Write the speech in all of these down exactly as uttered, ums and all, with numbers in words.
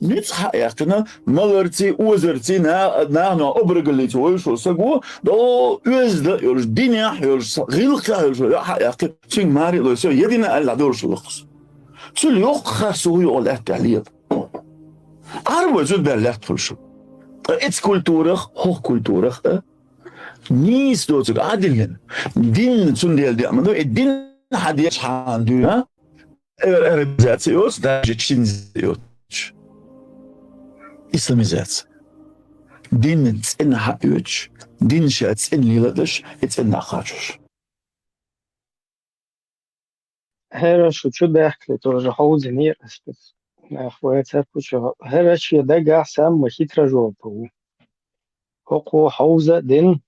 Ницкъ хьа яьккхина, маларций, озарций, на-, нахана обрагаллица войшо саго, до оьзда йолуш, динехь йолуш, гӀиллакхехь йолуш, йо хьа яьккхи, цуьнга маре а лой, со, я дина аьлла долуш лакхус. Цул йоккха хасса хӀу юкъа лаьттахь лела. Ӏарбой зуда баьлла лаьтта хуьлуш. Ткъа эцу культурах, хӀокху культурах а нийса доцург Ӏадиллина. Дин цундела деа ма ду, и дин хьан деш хьан дуьйна, а? Эр-, арабизация йоцу, даже чинизация йоцуш. Исламизация. Дин цӀена хьаоьцуш, дин ша цӀена леладеш, и цӀена кхачош. ХӀара шу чу даьхкале тоже хьовзинера ас. Нах вацар кучу. ХӀара шен дагахь самма хитра жоп ву. ХӀокхо хьовза а дина.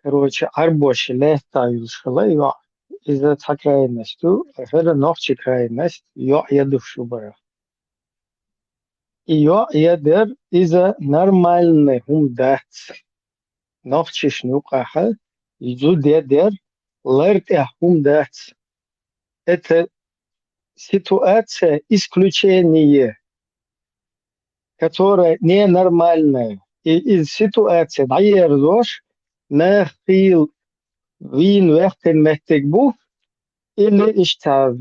Короче, Ӏарбоша лаьттахь юьллуш хилла йоӀ. Иза цхьа крайность ду, хӀара нохчи крайность, йоӀ ядуш ю бара. И йоӀ ядар, иза нормальный хӀума дац. Нохчишна юкъахьа, и зуда ядар, лар тӀехь хӀума дац. Это ситуация исключение, которая ненормальная. И из ситуации дӀаерзош, нах хийла вийна ваьккхина меттиг бу, или иштта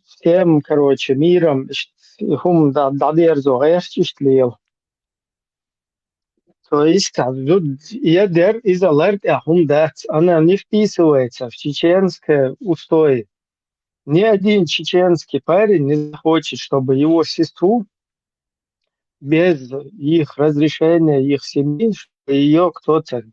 всем, короче, миром иштта хӀума дӀа-, дӀадерзо гӀерташ иштта лела. То есть, а, зуда ядар, иза лар тӀехь хӀума дац, она не вписывается в чеченское устой. Ни один чеченский парень не захочет, чтобы его сестру без их разрешения, их семьи, чтобы её кто-то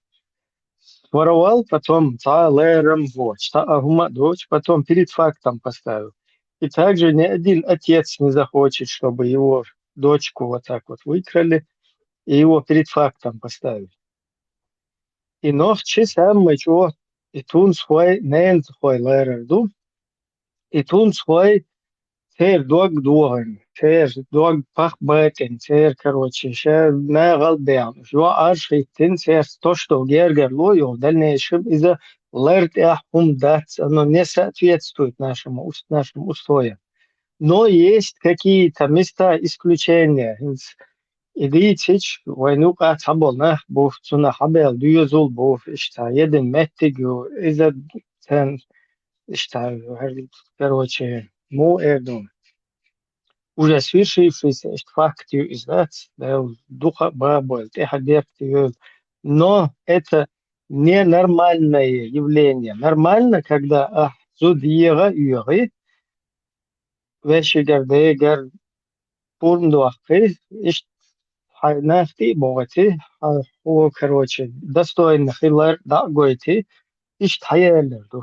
своровал, потом цхьа лерам вочу, цхьа а хӀума а доцу, потом перед фактом поставил. И также ни один отец не захочет, чтобы его дочку вот так вот выкрали и его перед фактом поставили. И нохчи самый чӀогӀа, и тунсхой, ненцахой лерар ду, и тунсхой церан дог дохийна, церан дог пах батӀина, церан, короче, ша нагӀал бехна, йоӀ Ӏарш хӀиттина, церан тосуш долу гергарло йолу дальнейшем иза лар тӀехь хӀума дац, оно не соответствует нашему ус-, нашим условиям. Но есть какие-то места исключения. ХӀинца и дийцича, вайн юкъахь цхьаболу нах бу, цунах хьабаьлла доьзал бу, иштта, един меттиг ю, иза царна, иштта, короче, муха эр ду. Уже свершившийся, иштта, факт ю иза, дац, Дала дукха а бабойла, тӀаьхьа дерг ю. Но это ненормальное явление. Нормально, когда ахь зуда егӀа а оьгӀий, вешигара, дегара пурба дохкий, иштта хьайн нах тӀе а бохуьйтий, хьо, короче, достойно хилар дӀа а гойтий, иштта хьаялар ду.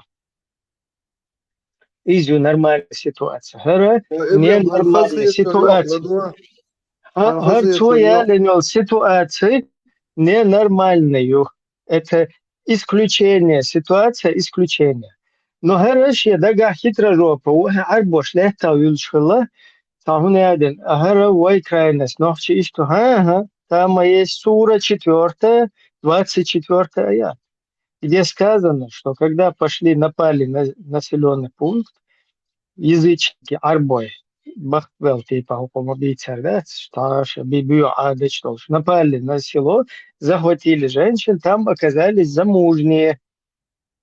Иза ю нормальная ситуация. ХӀара ненормальная ситуация. ХӀа-, хӀара цо ялийна йолу ситуация ненормальная ю. Это исключение, ситуация исключение. Но хӀара шен дагахь хитра жоп ву, ахьа Ӏарбош лаьттахь вуьллуш хилла, цхьа хӀума яьдина, а хӀара вай крайность, нохчи иштта, хӀан-хӀа, там есть сура четвёртая, двадцать четвёртая аят, где сказано, что когда пошли, напали на населённый пункт, язычники, Ӏарбой, бахбел типа хӀокхо ма бийцар дац, тӀаша би-, буьйхьа Ӏадаташ долуш, напали на село, захватили женщин, там оказались замужние.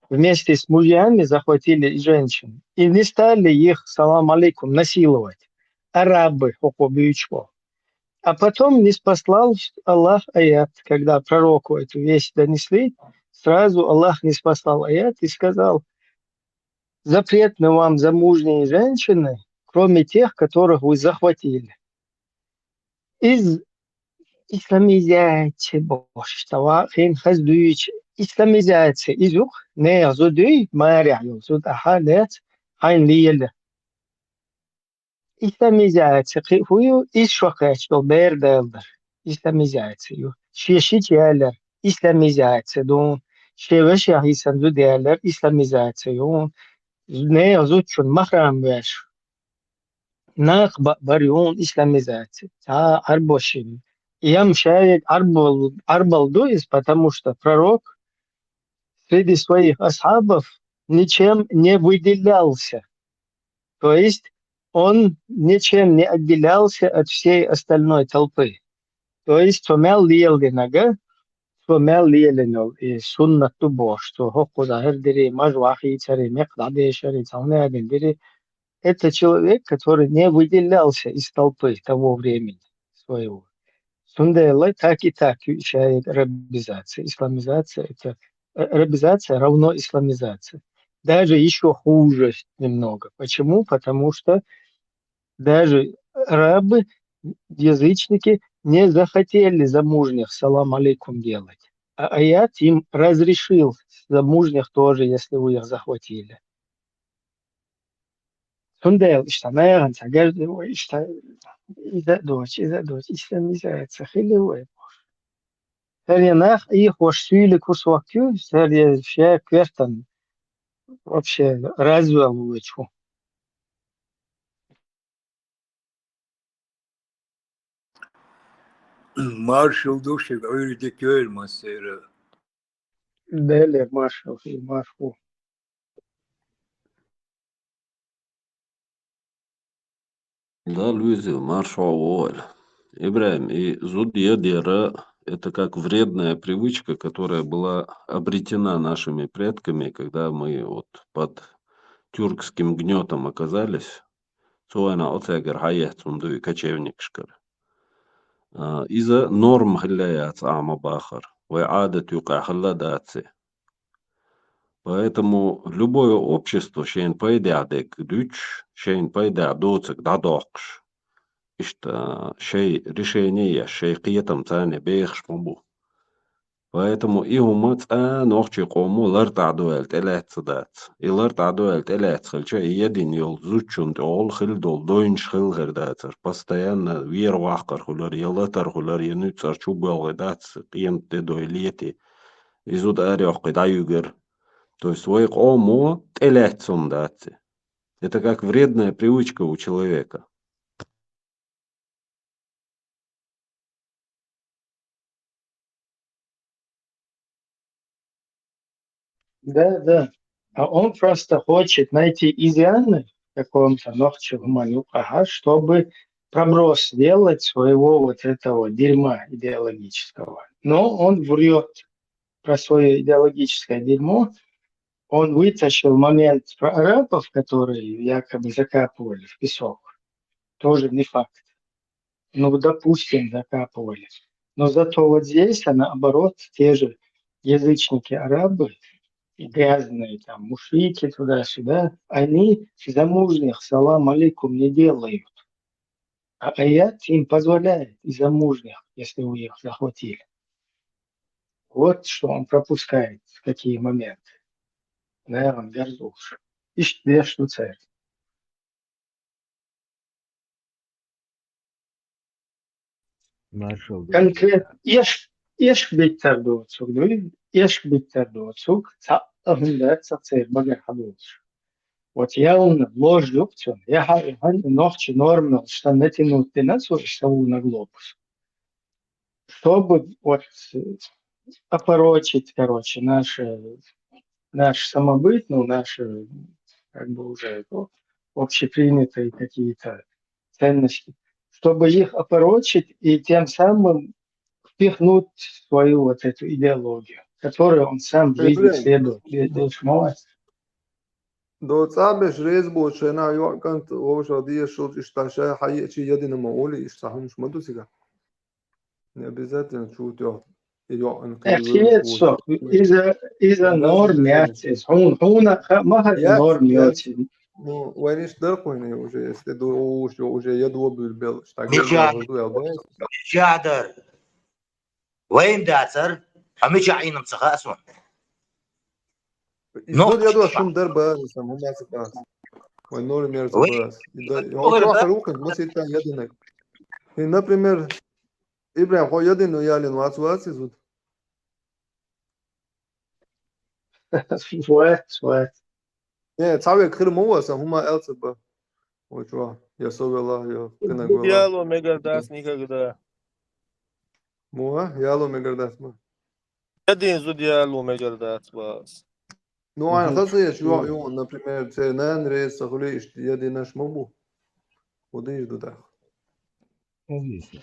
Вместе с мужьями захватили и женщин. И не стали их, салам алейкум, насиловать. Арабы, хӀокхо буьйцуш боху. А потом ниспослал Аллах аят, когда пророку эту весть донесли, сразу Аллах ниспослал аят и сказал: «Запретны вам замужние женщины, кроме тех, которых вы захватили». Из исламизация бохуш, ца ваӀ хин хаза дуьйцу, исламизация иза ю-кх, нехан зуда юй, марехь йолу зуда ахьа а лаьцна, хьайна лела. Исламизация кхин хӀун ю? Иза шо кхаьчна долу бер далар. Исламизация ю. Шен шича ялар, исламизация ду. Шен вешех йисина зуда ялар, исламизация ю. Нехан зудчун махрам веш. Нах ба-, бар ю, исламизация. Цхьа Ӏарбошин. Ям шаерг Ӏарбал-, Ӏарбал ду иза, потому что пророк среди своих асхьабов ничем не выделялся. То есть он ничем не отделялся от всей остальной толпы. То есть, цо мел леладинарг, цо мел лелаяр и суннат ду бохуш, цо хӀокхузахьар дир, маж вахийцар, мекх дӀадешар, цхьа хӀума динар. Это человек, который не выделялся из толпы того времени своего. Цундела так и так ю ишаят арабизация, исламизация, это, э, арабизация равно исламизация. Даже ещё хуже немного. Почему? Потому что даже арабы, язычники, не захотели замужних салам алейкум делать. А аят им разрешил замужних тоже, если вы их захватили. Цундела иштта наьгӀан ца гажда вай, иштта иза а доцу, иза а доцу, исламизация хили вай бохуш. Цара я нах Ӏехош суьйлиг кусок ю, цара я ша коьртан вообще развал вуьйцу. Маршалла ду шуьга, Ӏуьйре дика йойла массеран. Делера маршалла хуьлда, марша ву. Да, Луиза, марша вогӀийла. ИбрахӀим, и зуда ядар, это как вредная привычка, которая была обретена нашими предками, когда мы вот под тюркским гнётом оказались. Цу вайна оцаьгара хьаэцна ду и кочевникашкара. А, иза норма хилла яц ахьа ма бахара. Вай Ӏадат юкъахь хилла дац и. Поэтому любое общество шайна пайдехь дерг дуьтуш, шайна пайдехь доцург дӀадоккхуш, иштта шайн решение еш, шайн кхетам царна бехаш ма бу. Поэтому и хӀума цкъа а нохчийн къомо лартӀахь ду аьлла тӀелаьцна дац. И лартӀахь ду аьлла тӀелаьцна хилча, и ядийна йолу зудчунна тӀехула хилла долу дойнаш хилла хир дацара. Постоянно вера ваккхар хуьлура, я латар хуьлура, я нуьцкъара чу боьлхий дац, къемат де дой летий. И зуда арайоккхий дӀаюьгура. То есть вай къомо тӀелаьцна хӀума дац и. Это как вредная привычка у человека. Да, да. А он просто хочет найти изъяны в каком-то нохчи хӀуманна юкъахь, чтобы проброс сделать своего вот этого дерьма идеологического. Но он врёт про своё идеологическое дерьмо. Он вытащил момент про арабов, которые якобы закапывали в песок. Тоже не факт. Ну, допустим, закапывали. Но зато вот здесь, а наоборот, те же язычники-арабы, грязные там мушрики туда-сюда, они замужних салам алейкум не делают. А аят им позволяет и замужних, если вы их захватили. Вот что он пропускает, какие моменты. Наверное, Гарзуш. Иштта деш ду цаьрца. Маршалла ду. Конкрет эш-, эшка биттар доцург дуй, эшка биттар доцург, цхьаъ а хӀума дац церан багара хьадолуш. Вот явно ложь ю-кх цунна, я хьан, хьан нохчи нормал, что натянуть дина цо, что на глобус. Чтобы вот, э, опорочить, короче, наше, наш самобыт, ну, наши, как бы, уже, ну, общепринятые какие-то ценности, чтобы их опорочить и тем самым впихнуть свою вот эту идеологию, которую он сам в жизни Эбрем. следует. Де-, дешмалась. До цӀа беш реза боцу шайна йоӀ кӀант вовшах дезаш долчу иштта ша хьаеъчий ядина ма олий, иштта хӀумаш ма ду цигахь. Не обязательно чу тӀехь и йоӀан Э, кхин кхета со, вуьйцу. Иза, иза Да, норм да. Яц иза. Хьуна, хьуна ха-, ма хаза Яц, норм яц. Йоций. Ну, вайн иштта дара кхуьнан уже, если ду уш, уже я добуьйлу бел, так Мича-, ду ял бай. Мичадар. Вайн дацар, хьо мича Ӏийнам ца хаьа суна. И Ну, зуда я дош шуна дар база, сан, хӀума ца база. Вай нур мер ца Вай база. И да, и Ой, хьо да. Харухин, масийтта ядинаг. И, например, Ибрахим, хьо ядин ялин вац, вац и зуда? Вац, вац. Не, цхьа век хир ма вац, сан, хӀума аьлла ца ба. Ой, чу, я со вела, я кхинаг вела. Яло мегар дац никогда. Мо, а? Яло мегар дац ма. Ядин зуда яло мегар дац бац. Ну, айн Мгм. хаза еш, ё-, ё, например, церан нана реза ца хуьлий, иштта ядинаш ма бу. Удийр ду дах.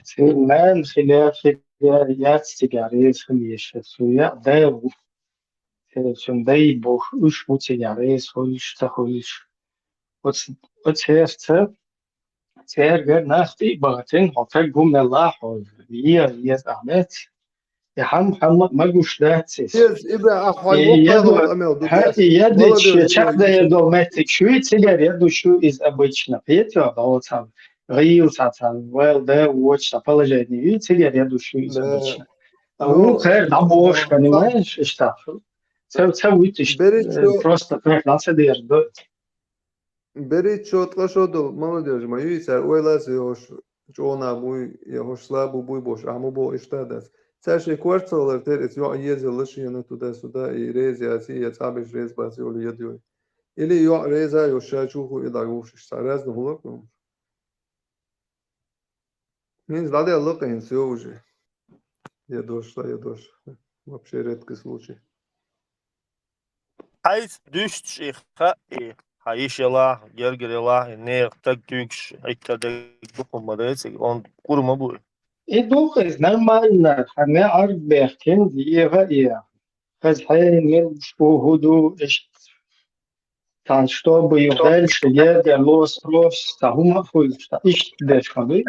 Сирнан хилафи яц тигар ес хилиш суя дав. Сирчун дай бух уш бу тигар ес хулиш та хулиш. Оц оц херца цергер нахти багатин хотаг гумела хол. Ия ес Ахмед. Я хам хам магуш дацис. Ес ибра ахвай Э, я вокал ду- амел ду. Ха, я дичи чак да я дол метик шуи цигар я ду шу из обычно. Петя балцам. Гил сатам. Well, да, watch the положение. И цигар я ду шу из Да. обычно. А Ну, у хер на бош, ну, понимаешь, что? Це це витиш Беречо- просто так на це дер до. Бери чё ткъа шо дол, молодёжь, ма юй сар, ой лаз ёш, чона буй, я хош слабу буй бош, аму бо ишта дас. Цар ши кварцал лар тер эц ё ез лыш я на туда-сюда, и рез я си, я цабиш рез баси оли я дёй. Или ё рез а ё ша чуху и лагуш ишта, разно хулак ну. Мин злады алло каин всё уже. Я дошла, я дошла. Вообще редкий случай. Хьайс дуьшт ши ха и хьайиш яла, гергер яла, и нех таг тюгш, хьайта даг духу ма дециг, он курма буй. И дух из нормально, хана арг бехкин диева и. Хаз хай мил шухуду ишт. Тан чтобы ю дальше гергер лос профс, та хума хуй, ишт деш ма дуй.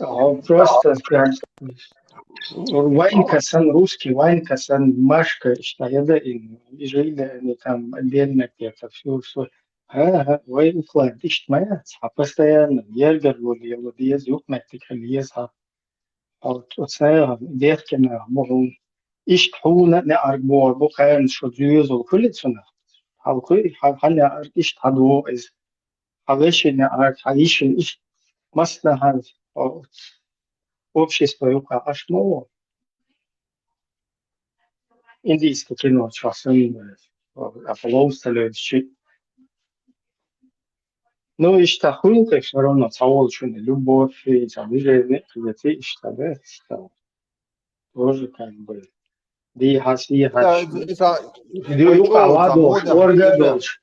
А, просто как ванька сан русский, ванька сан машка, ишта я да ин, и жили они там отдельно где-то, всё, всё. Ага, вай уклад, ишт моя, а постоянно, ергер лули, лули, ез юк меттик, ез ха. А вот, вот, сая, дехкина, мухун, ишт хуна не арг бор, бу кайрн шо зюзул кулицуна. Халкуй, хал, хал не арг ишт хаду из. Халешина арг, халешин ишт, масна хал, а вот, общество юка ашмо. Индийское кино часын, Аполлон Сталевич. Ну, ишта хуй, так всё равно, цаол чуни, любовь, и там, движение, где-то ишта, да, ишта. Тоже как бы. Ди хас, ди хас. Ди юка ладош, орга долш.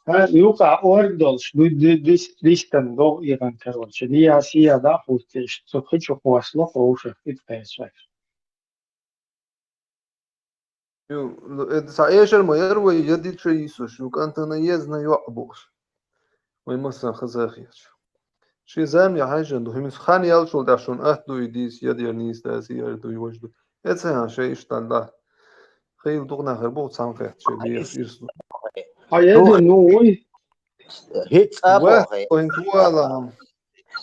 А, юка орг долш, ду, ду, ду, дистан до иран, короче. Ди хас, я да, хутиш, цу хычу хвасло, хороших, и тайсвай. Ю, ну, это са эшер ма яр вай, я дича исуш, ю кантана ез на ю абуш. Вай масан хазахич. Ши зам я хайжан ду, химис хан ял шул да шун ат ду идис, я дер нис да си яр ду ю важ ду. Эце хан ше иштан да. Хил дугна хер бу цан кет, ше би ирс. А я ду, ну, ой. Хит Ва, абохе. ой, туалам.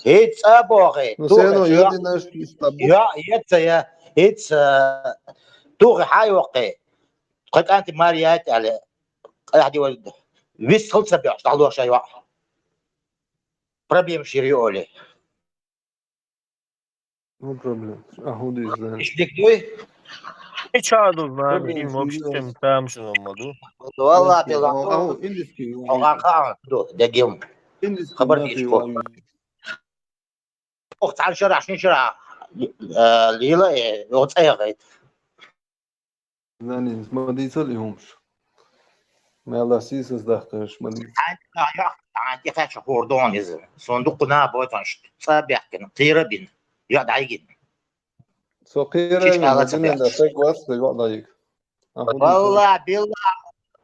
Хит абохе. Ну, се но, я динаш ишта бу. Я, я це я. Хит туге хайохе. Катанти Мария тяле. Ахди вал. Вис хылца бяш, далоша я. Проблем шири оли. Ну, проблем. А худи знаю. Ишдик дуй. И чаду знаю, Проблем им вообще шири. Там же он маду. Валла Ау, пила. индийский. Алга хан ду дегим. Индийский. Хабар Нафиг ишко. вами. Ох, цан шара, шин шара. Э, лила, э, оцега. Знани, смотрите ли хумш. Мела сисас дахкаш, смотрите. Ан, я, ан, я хочу хордон из. Сондук на бой тан, ца бяхкин, тирабин. Я дайгин. Со кира Чичка на ала цепя. динен да так вас да ва дайк. А худи Валла, билла,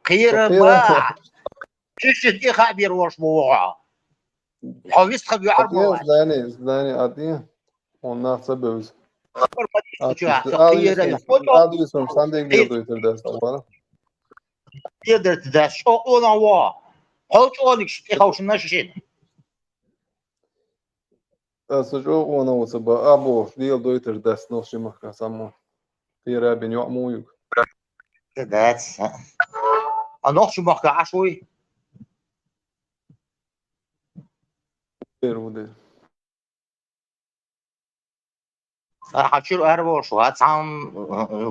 кира Кира. ба. Чичи ди хабир вош бу. Ховис хабир Атия арбо. знани, знани атия. Он нахца бевз. Ча, Атия кира. адуй сом сандег дел дуйтер да сталбара. Кира да шо она ва. Хол чоник шти хаушна шин. Аса жо она уса ба або дел дуйтер да снос шимахка само. Кира бин ё муюк. That's. А нох шумахка ашуй. Перуде. А хачур арво шуа, цам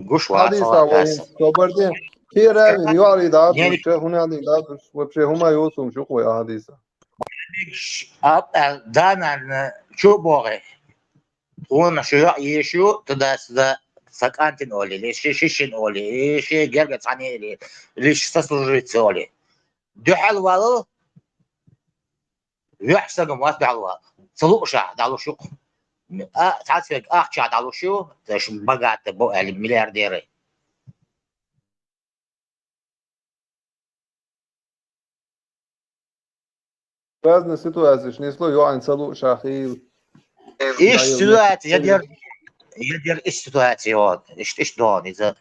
гуш ва. Хадиса вай собарди. Кира бин ё али да, Не, не. Че хуна али да, вообще хума ёсум шук вай хадиса. А, а, да, на, на, чё боге. Он шо ещё туда-сюда сакантин оли, или ши-, шишин оли, или ши герга цани, или, или ши сослуживец оли. Дюхал вал, вяхсагам вас дюхал вал. Ца луушехь дӀалуш ю-кх. А, цхьацца верг ахча дӀалуш ю, аш богатый бу аьлла, миллиардеры. Разные ситуации, ш-, несло йоӀ ца луушехь хила. Иштта ситуация, я дер, я дер иштта ситуация, вот, иштта, иштта догӀу иза.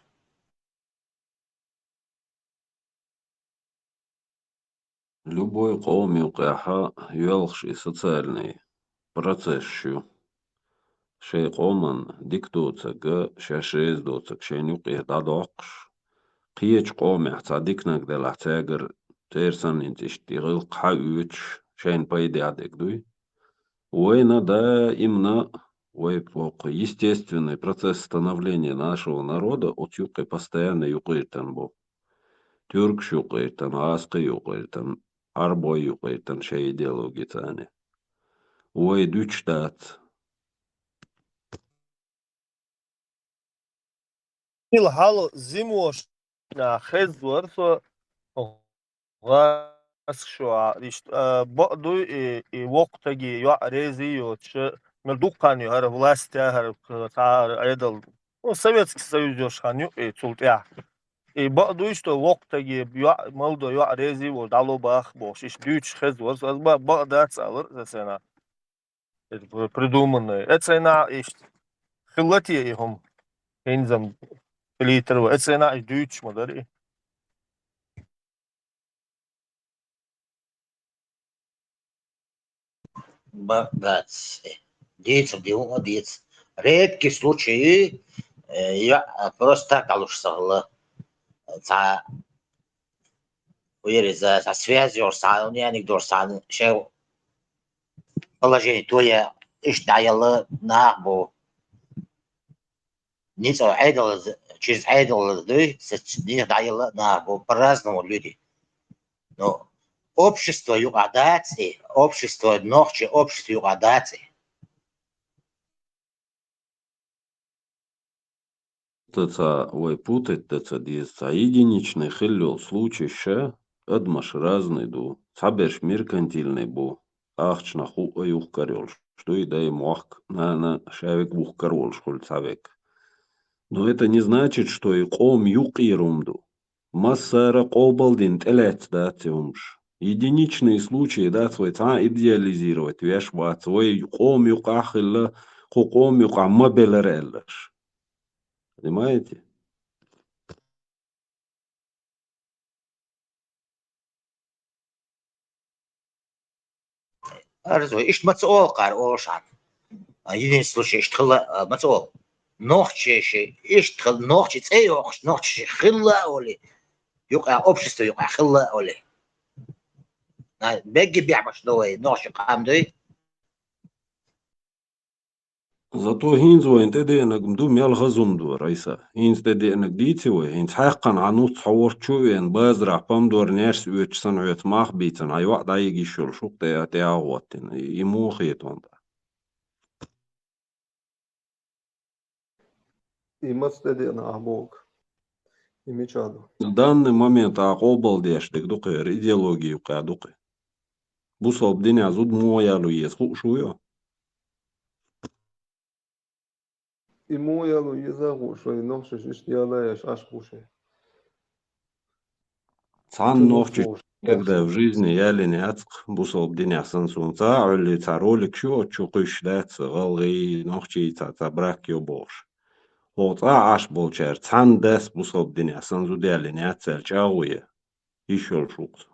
Любой къоман юкъехь йоьлхуш и социальный процессаш ю. Шайн къоман дика доцург, шаьш реза доцург шайна юкъе дӀадоккхуш, кхечу къомехь цхьа диканиг делахь, цаьргара церан санна иштта и гӀиллакх хьаоьцуш, шайна пайдехь дерг дуй. Вайна даимна вай воккха естественный процесс становления нашего народа оцу юккъе постоянно юкъаертан бу. Тюркаш юкъаертан, гӀазкхий юкъаертан, Ӏарбой юкъаертан шайн идеологица. Вай дуьтуш дац. Хила хьалха зимош хезна вара со гӀазкхашна, иштта, а, бакъ дуй, и, и воккхатаги йоӀ реза йоцуш, мел дуккха хан ю хӀара власть, хӀара цхьа хӀара Ӏедал. Ну, Советский Союз йолуш хан ю и цул тӀаьхьа. И бакъ дуй, что воккхатаги йоӀ, молодой йоӀ реза волуш дӀало баха бохуш, иштта дуьйцуш хезна вара со, аса бакъ дац алара аса цхьана. Это придуманное. Эцайна иштта хилла те и хӀума? ХӀинца-м литр ву. Эцайна иштта дуьйцуш ма дара и. Ба-, бац. Дийца, ди хӀума дийца. Редкий случай, э, я, а, просто так алуш ца хилла. Цхьа, вириза, цхьа связь йолуш, цхьа, ну, я не говорю, цхьа, шел положение, то я, иштта дӀаелла нах бу. НицкъӀа Ӏедалаза, через Ӏедалаза дуй, саца дийха дӀаелла нах бу, по-разному люди. Но общество юкъахь дац и, общество, нохчи общество юкъахь дац и. Ца вай путать дан ца деза, цхьа единичный хилла йолу случай ша, адамаш разный ду, цхьаберш меркантильный бу, ахчанах хӀуъа юхкар йолуш дуй, дай мохк, нана, шавиг вухкар волуш хуьлу цхьавиг. Но это не значит, что и къом юкъера хӀума ду. Массара а къобалдина тӀелаьцна дац и хӀумаш. Единичный случай дац, вай цхьа а идеализировать веш вац, вай къом юкъахь а хилла, кху къом юкъахь ма белара аьллаш. Понимаете? Арзу, иштта ма ца олу кхара олушан. А, единичный случай иштта хилла, а, ма ца олу. Нохчий ши, иштта хилла, нохчий цӀе йоккхуш, нохчий ши хилла а олий, юкъа, общество юкъа хилла а олий. На, бегги бехьмаш ду вай, нохчий къам дуй. Зато хӀинца вайна тӀедеанарг ма ду, мел хаза хӀума ду, Раиса. ХӀинца тӀедеанарг дийци вай, хӀинца хьаькхна хьан нуц хьо ворчу а веана, базарахь помидор нерс оьцуш санна хьоьца мах бийцина, хьан йоӀ дӀайигиш йолуш хӀух тӀе, тӀе агӀоттина. И, и муха хета хьуна тӀаккха? И маца тӀедеана ахьа боху? И мичахь ду? Данный момент а къобалдеш дерг ду кхера, идеология юкъа ду кхе. Бусалба динехь зуда муха яло еза хууш ву йо? И муха яло еза хууш вай, нохчаш иштта яла еш Ӏаш бу шайн. Цхьана нохчи никогда в жизни ялина яц-кх бусалба динехь санна суна. Цхьа а Ӏуьллий цхьа ролик шу оцу чу кхуьйсуш дац, гӀалгӀий, нохчий цхьа, цхьа брак йо бохуш. ХӀокху цкъа а Ӏаш болчара цхьанна дас бусалба динехь санна зуда ялина яц аьлла чӀагӀо е. Йиш йолуш ву-кх со.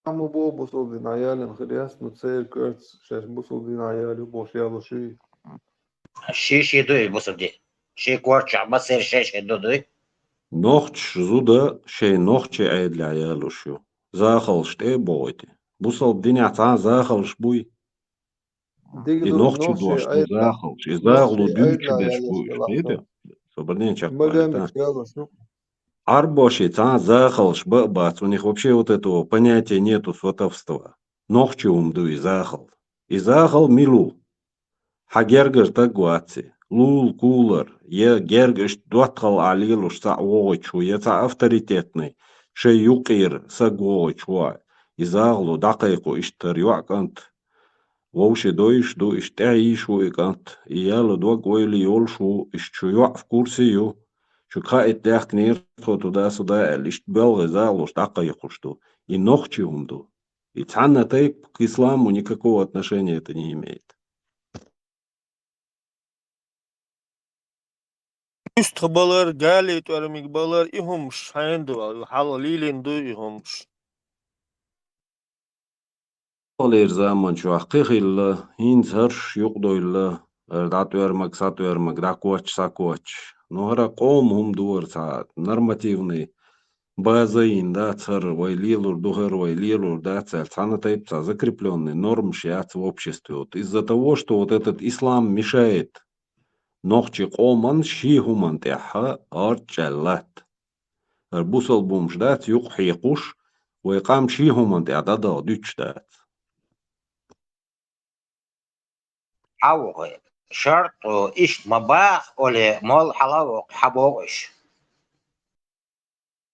Амма боху бусалба динехь ялина хир яц, ну, церан коьртаца шаьш бусалба динехь яло бохуш ялуш юй? Ши-ши дуй бусалба дин? Ши корчахь массеран шен-шен ду дуй? Нохчаш зуда шайн нохчийн Ӏедалехь ялуш ю. Захалш тӀе а бохуьйту. Бусалба динехь цхьа а захалш буй? И нохчий дош ду захалш, и захало дуьйцуш берш бу уьш, кхетий? Собарнен чекх Ӏарбоший цхьа а захалш ба а бац, у них вообще вот этого понятия нету сватовства. Нохчи хӀума ду и захал. И захал мила ву? Хьан гергара стаг вац и, лула-кулара, я герга иштта доттагӀалла ахь лелош цхьаъ вогӀуьйтуш ву, я цхьа авторитетный, шай юкъера саг вогӀийча вогӀа, и загӀало дӀакхайкхо иштта тара йоӀ кӀант. Вовше дойш ду, иштта тӀехьийш ву и кӀант, и яла дог ойла йолуш ву, иштта шу йоӀ в курсе ю, шу кхаъ итт даьхкинера тхо туда-сюда аьлла, иштта белгӀе загӀалуш дӀакхайкхуш ду. И нохчи хӀума ду. И цхьанна тайпа к исламу никакого отношения это не имеет. УьстагӀ балар, гали тӀоьрмиг балар, и хӀумаш хьенан ду, хьала лелийна ду и хӀумаш. Хьалхалера заман чохь кхин хилла, хӀинца хӀорш юкъадойла, хӀара дӀатӀоьрмаг, сатӀоьрмаг, дӀакоча, сакоча. Но хӀара къоман хӀума ду хӀара цхьа нормативный база йина дац хӀара, вай лелур ду хӀара, вай лелур дац аьлла, цхьанна тайпа цхьа закреплённый нормаш яц в обществе. Вот из-за того, что вот этот ислам мешает нохчи къоман шен хӀуманна тӀехь гӀорчӀ аьлла латта. ХӀара бусалба хӀумаш дац юкъа хьекхуш, вай къам шен хӀуманна тӀехь дӀадала дуьтуш дац. Хьан ву хӀара? Шарт, о, иштта ма баха, оле, молла хьала а воккху, хьан боху иша?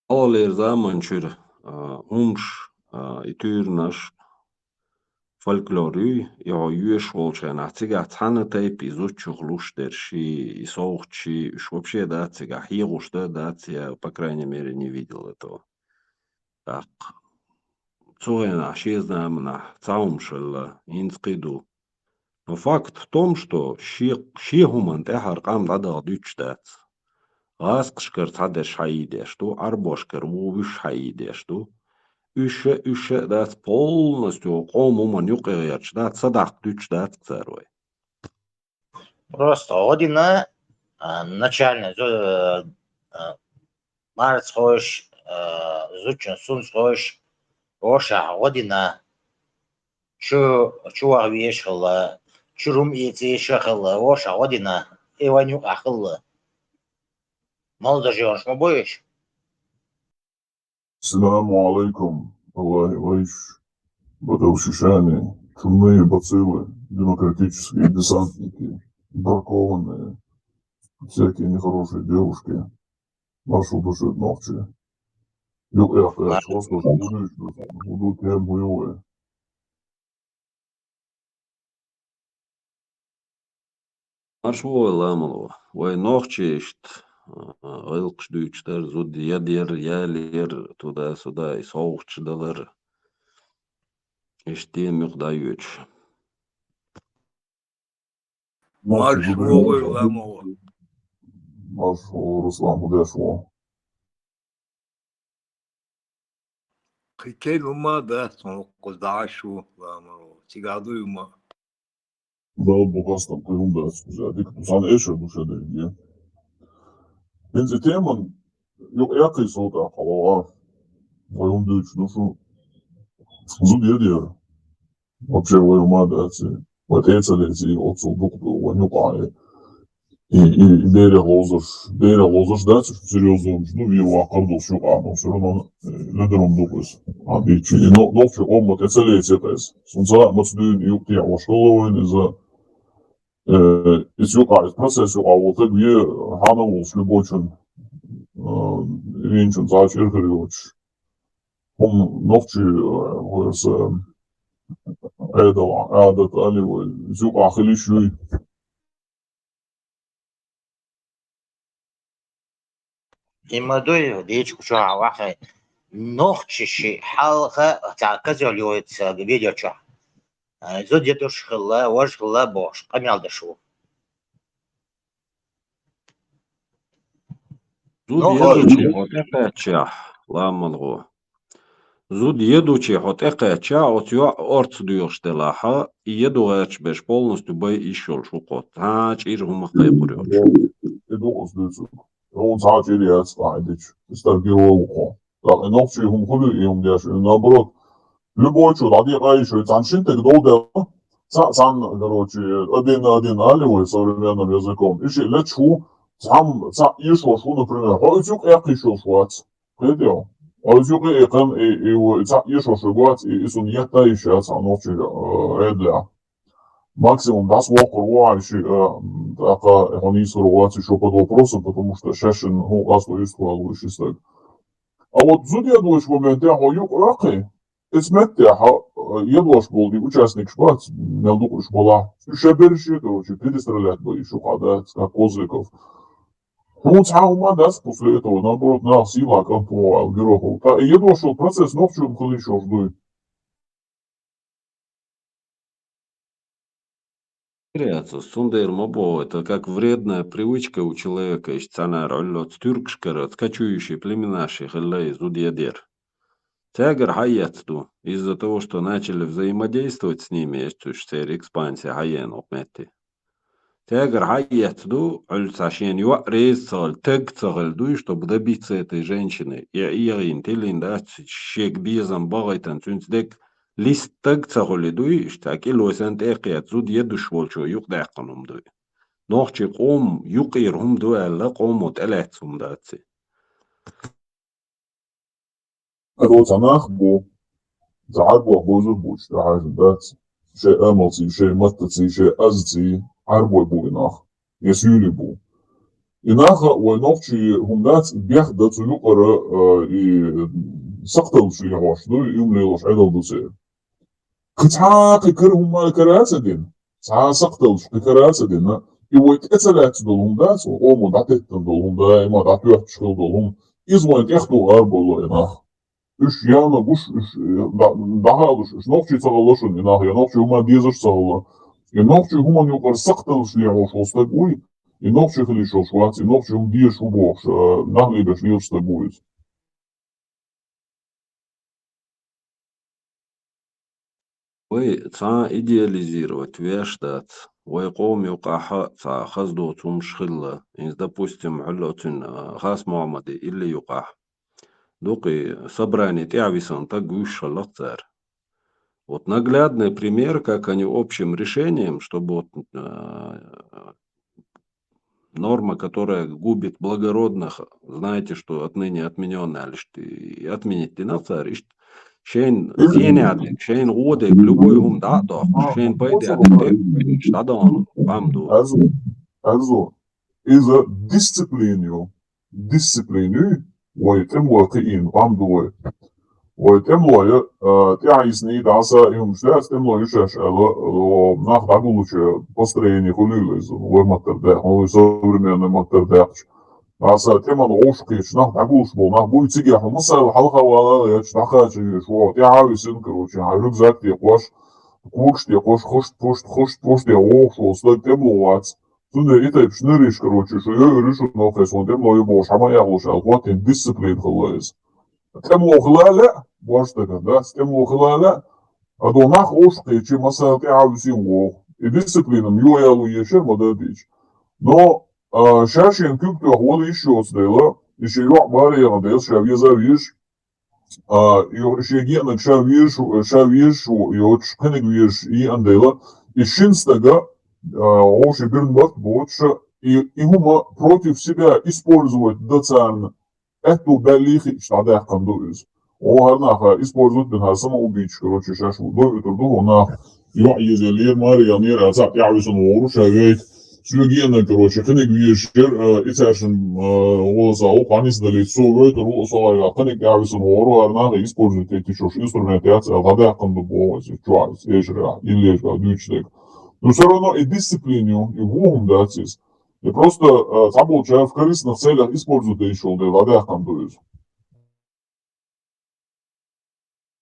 Хьалхалера заман чуьра, а, хӀумаш, а, и туьйранаш, фольклор юй, и хьо йоьшуш волчу хенахь, цигахь цхьанна тайпа и зудчух луш дерш, и, и совгӀаташ, и уьш вообще дац цигахь, хьехуш дан а дац, я, по крайней мере, не видел этого. ТӀаккха цу хенахь шен заманахь цхьа хӀумаш хилла, хӀинца кхин ду. Но факт в том, что шен, шен хӀуманна тӀехь хӀара къам дӀадала дуьтуш дац. ГӀазкхашкара цхьадерш хьаийдеш ду, Ӏарбошкара ву вуьш хьаийдеш ду. Уьш а, уьш а дац, полностью къоман хӀуманна юкъа гӀерташ дац, садаккха дуьтуш дац цара вай. Просто гӀо дина, а, начальный зу-, а, марзхойш, а, зудчун сунцхойш, вовшахь гӀо дина, чу, чу ваха везаш хилла, чуьра хӀума эца езаш а хилла, вовшахь гӀо дина, и вайн юкъахь хилла. Молодоженаш ма бу уьш. Саламу алейкум, Аллахь вайш, бадавшишани, чумные бациллы, демократические десантники, бракованные, всякие нехорошие девушки, маршал души нохчи. Юкъ яхта, просто удуш, уду тем хуевые. Марш ву вай, ламало. Вай нохчий иштта, а, гӀиллакхаш дуьйцуш дара, зуда ядера, ялера, туда-сюда, и совгӀаташ далара. Иштта ден муьха дӀайоьдуш. Марш ву вай, ламало. Марш ву, Руслан, удеш ву. Кхин кхин хӀума дац, хӀокхуза дӀа а шу, ламаро. Цигахь дуй хӀума? Дала бу къастам, кхин хӀума дац, кхуза дика ду. Сан эша ду ша дерриге. ХӀинца и теман юкъа эккхий со тӀаккха, хьалха. Вай хӀума дуьйцуш ду шу. Зуда ядера. Вообще вай хӀума дац. Вай тӀе а ца леций, оццул дукха ду вайн юкъахь. И, и, и берех ловзарш, берех ловзарш дац уьш, серьёзно уьш ду, вен ваккхар долуш юкъахь, но всё равно, э, ледара хӀума ду-кх иза. А, бичи, и но-, нохчий къоман тӀе ца леций-кх иза. Суна ца хаьа, маца дуьйна юкъа тӀехь ваша хилла вайна иза. Э, иза юкъахь, иза процесс юкъахь волу стаг вен хьанна волуш, любойчун, э, винчун цхьа чӀир хир йоцуш. ХӀума нохчий, э, вайса, Ӏедал, Ӏадат али вай, иза юкъахь хила йиш юй. И ма дуй, дийчу чохь вахе. Нохчий ши хьалха цхьа казел йойту ца видео чохь. Э, зуда ядуш хилла, важа хилла бохуш, къамел деш ву. Зуда ядучи хьо тӀекхаьччехь, ламалгӀо. Зуда ядучи хьо тӀекхаьччехь, оцу йоӀ орца доьхуш делахь, и яду гӀерташ берш полностью бай йиш йолуш ву кхо. Цхьа а чӀир хӀума кхайкхур йоцуш. И ду оцу дуьйцург. Хьуна цхьа а чӀир яц, къахьидича. И стаг героя ву кхо. ТӀаккха и нохчий хӀума хуьлу и хӀума деш, и наоборот, любой чу дӀадекъа йиш ю, цхьана шина тӀе долу дела, цхьаъ цхьанна, короче, один на один али вай современным языком. И шиъ лечу ву, цхьамма, цхьаъ эшош ву, например, хьо иза юкъа эккхийш йолуш вац. Кхетий хьо? Хьо иза юкъа эккхина, и, и, и цхьаъ эшош верг вац, и, и цунна етта йиш яц хьан нохчий, э, Ӏедалехь. Максимум дӀасавоккхур ву хьайн шиъ, э, тӀаккха хьо нийсхур вац, ещё под вопросом, потому что шаьшшинна хӀун къасто юьстахвалур ву и ши стаг. А вот зуда едочу моменте хьо юкъа Ӏохкий, эцу меттехь, а, едош болу и участникаш бац, мел дукха уьш балахь. Уьш шайн берриш а, короче, перестрелять бан уьш юкъа дац, как Козликов. Хьуна цхьа хӀума дац после этого, наоборот, нах сийлахь кӀант ву аьлла гироху. Ткъа и едош йолу процесс нохчийн хила йиш йолуш дуй? Яц, цундела ма боху, это как вредная привычка у человека, иштта цхьанара Ӏуьллоц туьркашкара, кочующие племенаши хилла и зуда едер. Цаьгара хьаэцна ду, из-за того, что начали взаимодействовать с ними, эцуьш церан экспансия хьаеана окху метте. Цаьгара хьаэцна ду, Ӏуьллу цхьа шена йоӀ реза ца хилла, таг ца хилла дуй, чтобы добиться этой женщины. И эгӀийна, тиллина дац, шега безам бахийтина, цуьнца дерг лист таг ца хуьлий дуй, иштта кӀило санна тӀе а кхетта, зуда едуш волчо юкъадаьккхина хӀума дуй. Нохчийн къоман юкъара хӀума ду аьлла, къомо тӀелаьцна хӀума дац и. Ада цхьа нах бу, цхьа Ӏаьрбойх бовзар бу, иштта хьаьжна дац. Шайн амалций, шайн маттаций, шайн азций Ӏаьрбой бу и нах, я суьйли бу. И наха вай нохчий хӀума дац, бехк дан цу юкъара, а, и сакхталлаш лехьош ду, и хӀума лелош Ӏедал ду церан. Кхин цхьа кхин кара хӀума кара а ца дина, цхьа сакхталлаш кхин кара а ца дина, и вай тӀе ца лаьцна долу хӀума дац, вай къомо дӀатеттина долу хӀума, даима дӀатоьттуш хила долу хӀума, иза вайн тӀех тухур болу и нах. Уьш яна гуш, уьш, э, дӀа-, дӀахалуш, уьш нохчий ца хилла шуна и нах, я нохчийн хӀума дезаш ца хилла. И нохчийн хӀуманна юкъара сакхталлаш лехьош волу стаг вуй, и нохчий хила йиш йолуш вац, и нохчийн хӀума дезаш ву бохуш, э, нах лебеш лелаш стаг ву иза. Вай цхьа идеализировать веш дац. Вай къоман юкъахь а цхьа хаза доцу хӀумаш хилла. Иза, допустим, хьуьлла оцуьнан, а, Хас-Мохьмадан илли юкъахь. Дукха и собрани тӀаьхьа висина таг вуьйш хилла-кх цара. Вот наглядный пример, как они общим решением, чтобы вот, а, норма, которая губит благородных, знаете, что отныне отменённая, лишь и отменить дина цара, иштта шайн цӀенехь дерг, шайн гӀо дерг, любой хӀума дӀа а доккхуш, шайн пайде дерг, иштта дӀадахана къам ду. Азу, азу, иза дисциплина ю. Дисциплина ю, вай тӀемалой кхиийна къам ду вай. Вай тӀемалой, а, тӀаьхьа йисний дӀаса, и хӀумаш дац, тӀемалой ю шаьш аьлла, о, нах дӀагуллучу построение хуьлийла иза, вай маттара даьккхина, вай современный маттара даьккхича. ДӀаса тӀеман гӀовш кхеташ нах дӀагуллуш болу нах буй, цигахь хьо масала хьалха вала а гӀерташ, дӀакхача везаш вогӀу, тӀаьхьа а висина, короче, хьан рюкзак тӀе кхош, когаш тӀе кхош, хошт-пошт, хошт-пошт тӀе вогӀуш волу стаг тӀемалой вац. Цундела и тайпа шныриш, короче, шу йойур ю шуна, нохчий суна тӀемалой ю бохуш, хьан ма яхлуш аьлла, хӀоттийна дисциплина хилла иза. ТӀемалой хила а лаьа, бохуш дагар дац, тӀемалой хила а лаьа, а до нах гӀовш кхечи, масала тӀаьхьа а висина вогӀу. И дисциплина ма йояло ешар ма дадийча. Но, а, ша шена куьг тоьхна вала йиш йоцу дела, и шен йоӀ бара яхана дела, ша веза а везаш, а, йо-, шен генаг ша везаш, ша везаш йоцуш, кхиниг везаш еана дела, и шина стага, а, вовши бирна барт боцуша, и, и хӀума против себя использовать дан царна аьтту баьллий хиъча дӀадаьккхина ду иза. О, хӀара наха использовать бина, хӀара самоубийцаш, короче, шаьш ву дойуьйтур ду, хӀо нах йоӀ еза лера, маре ял нера, а цхьаъ тӀаьхьа висина вогӀур ша вейта. Соьга еана, короче, кхиниг везаш яра, а, и цаьршинна, а, гӀоласа гӀуллакх хьанисдалийта, со войтур ву, со гӀайгӀа кхиниг тӀаьхьа висина вогӀур, хӀара наха использовать йиттичуш инструмент яц аьлла, дӀадаьккхина ду боху иза, чохь иза, эшарехь, иллешка дуьйцуш дерг. Но всё равно и дисциплина ю, и ву хӀума дац иза. И просто, а, цхьаболчара в корыстных целях использовать дайшал дела, дӀадаьккхина ду иза.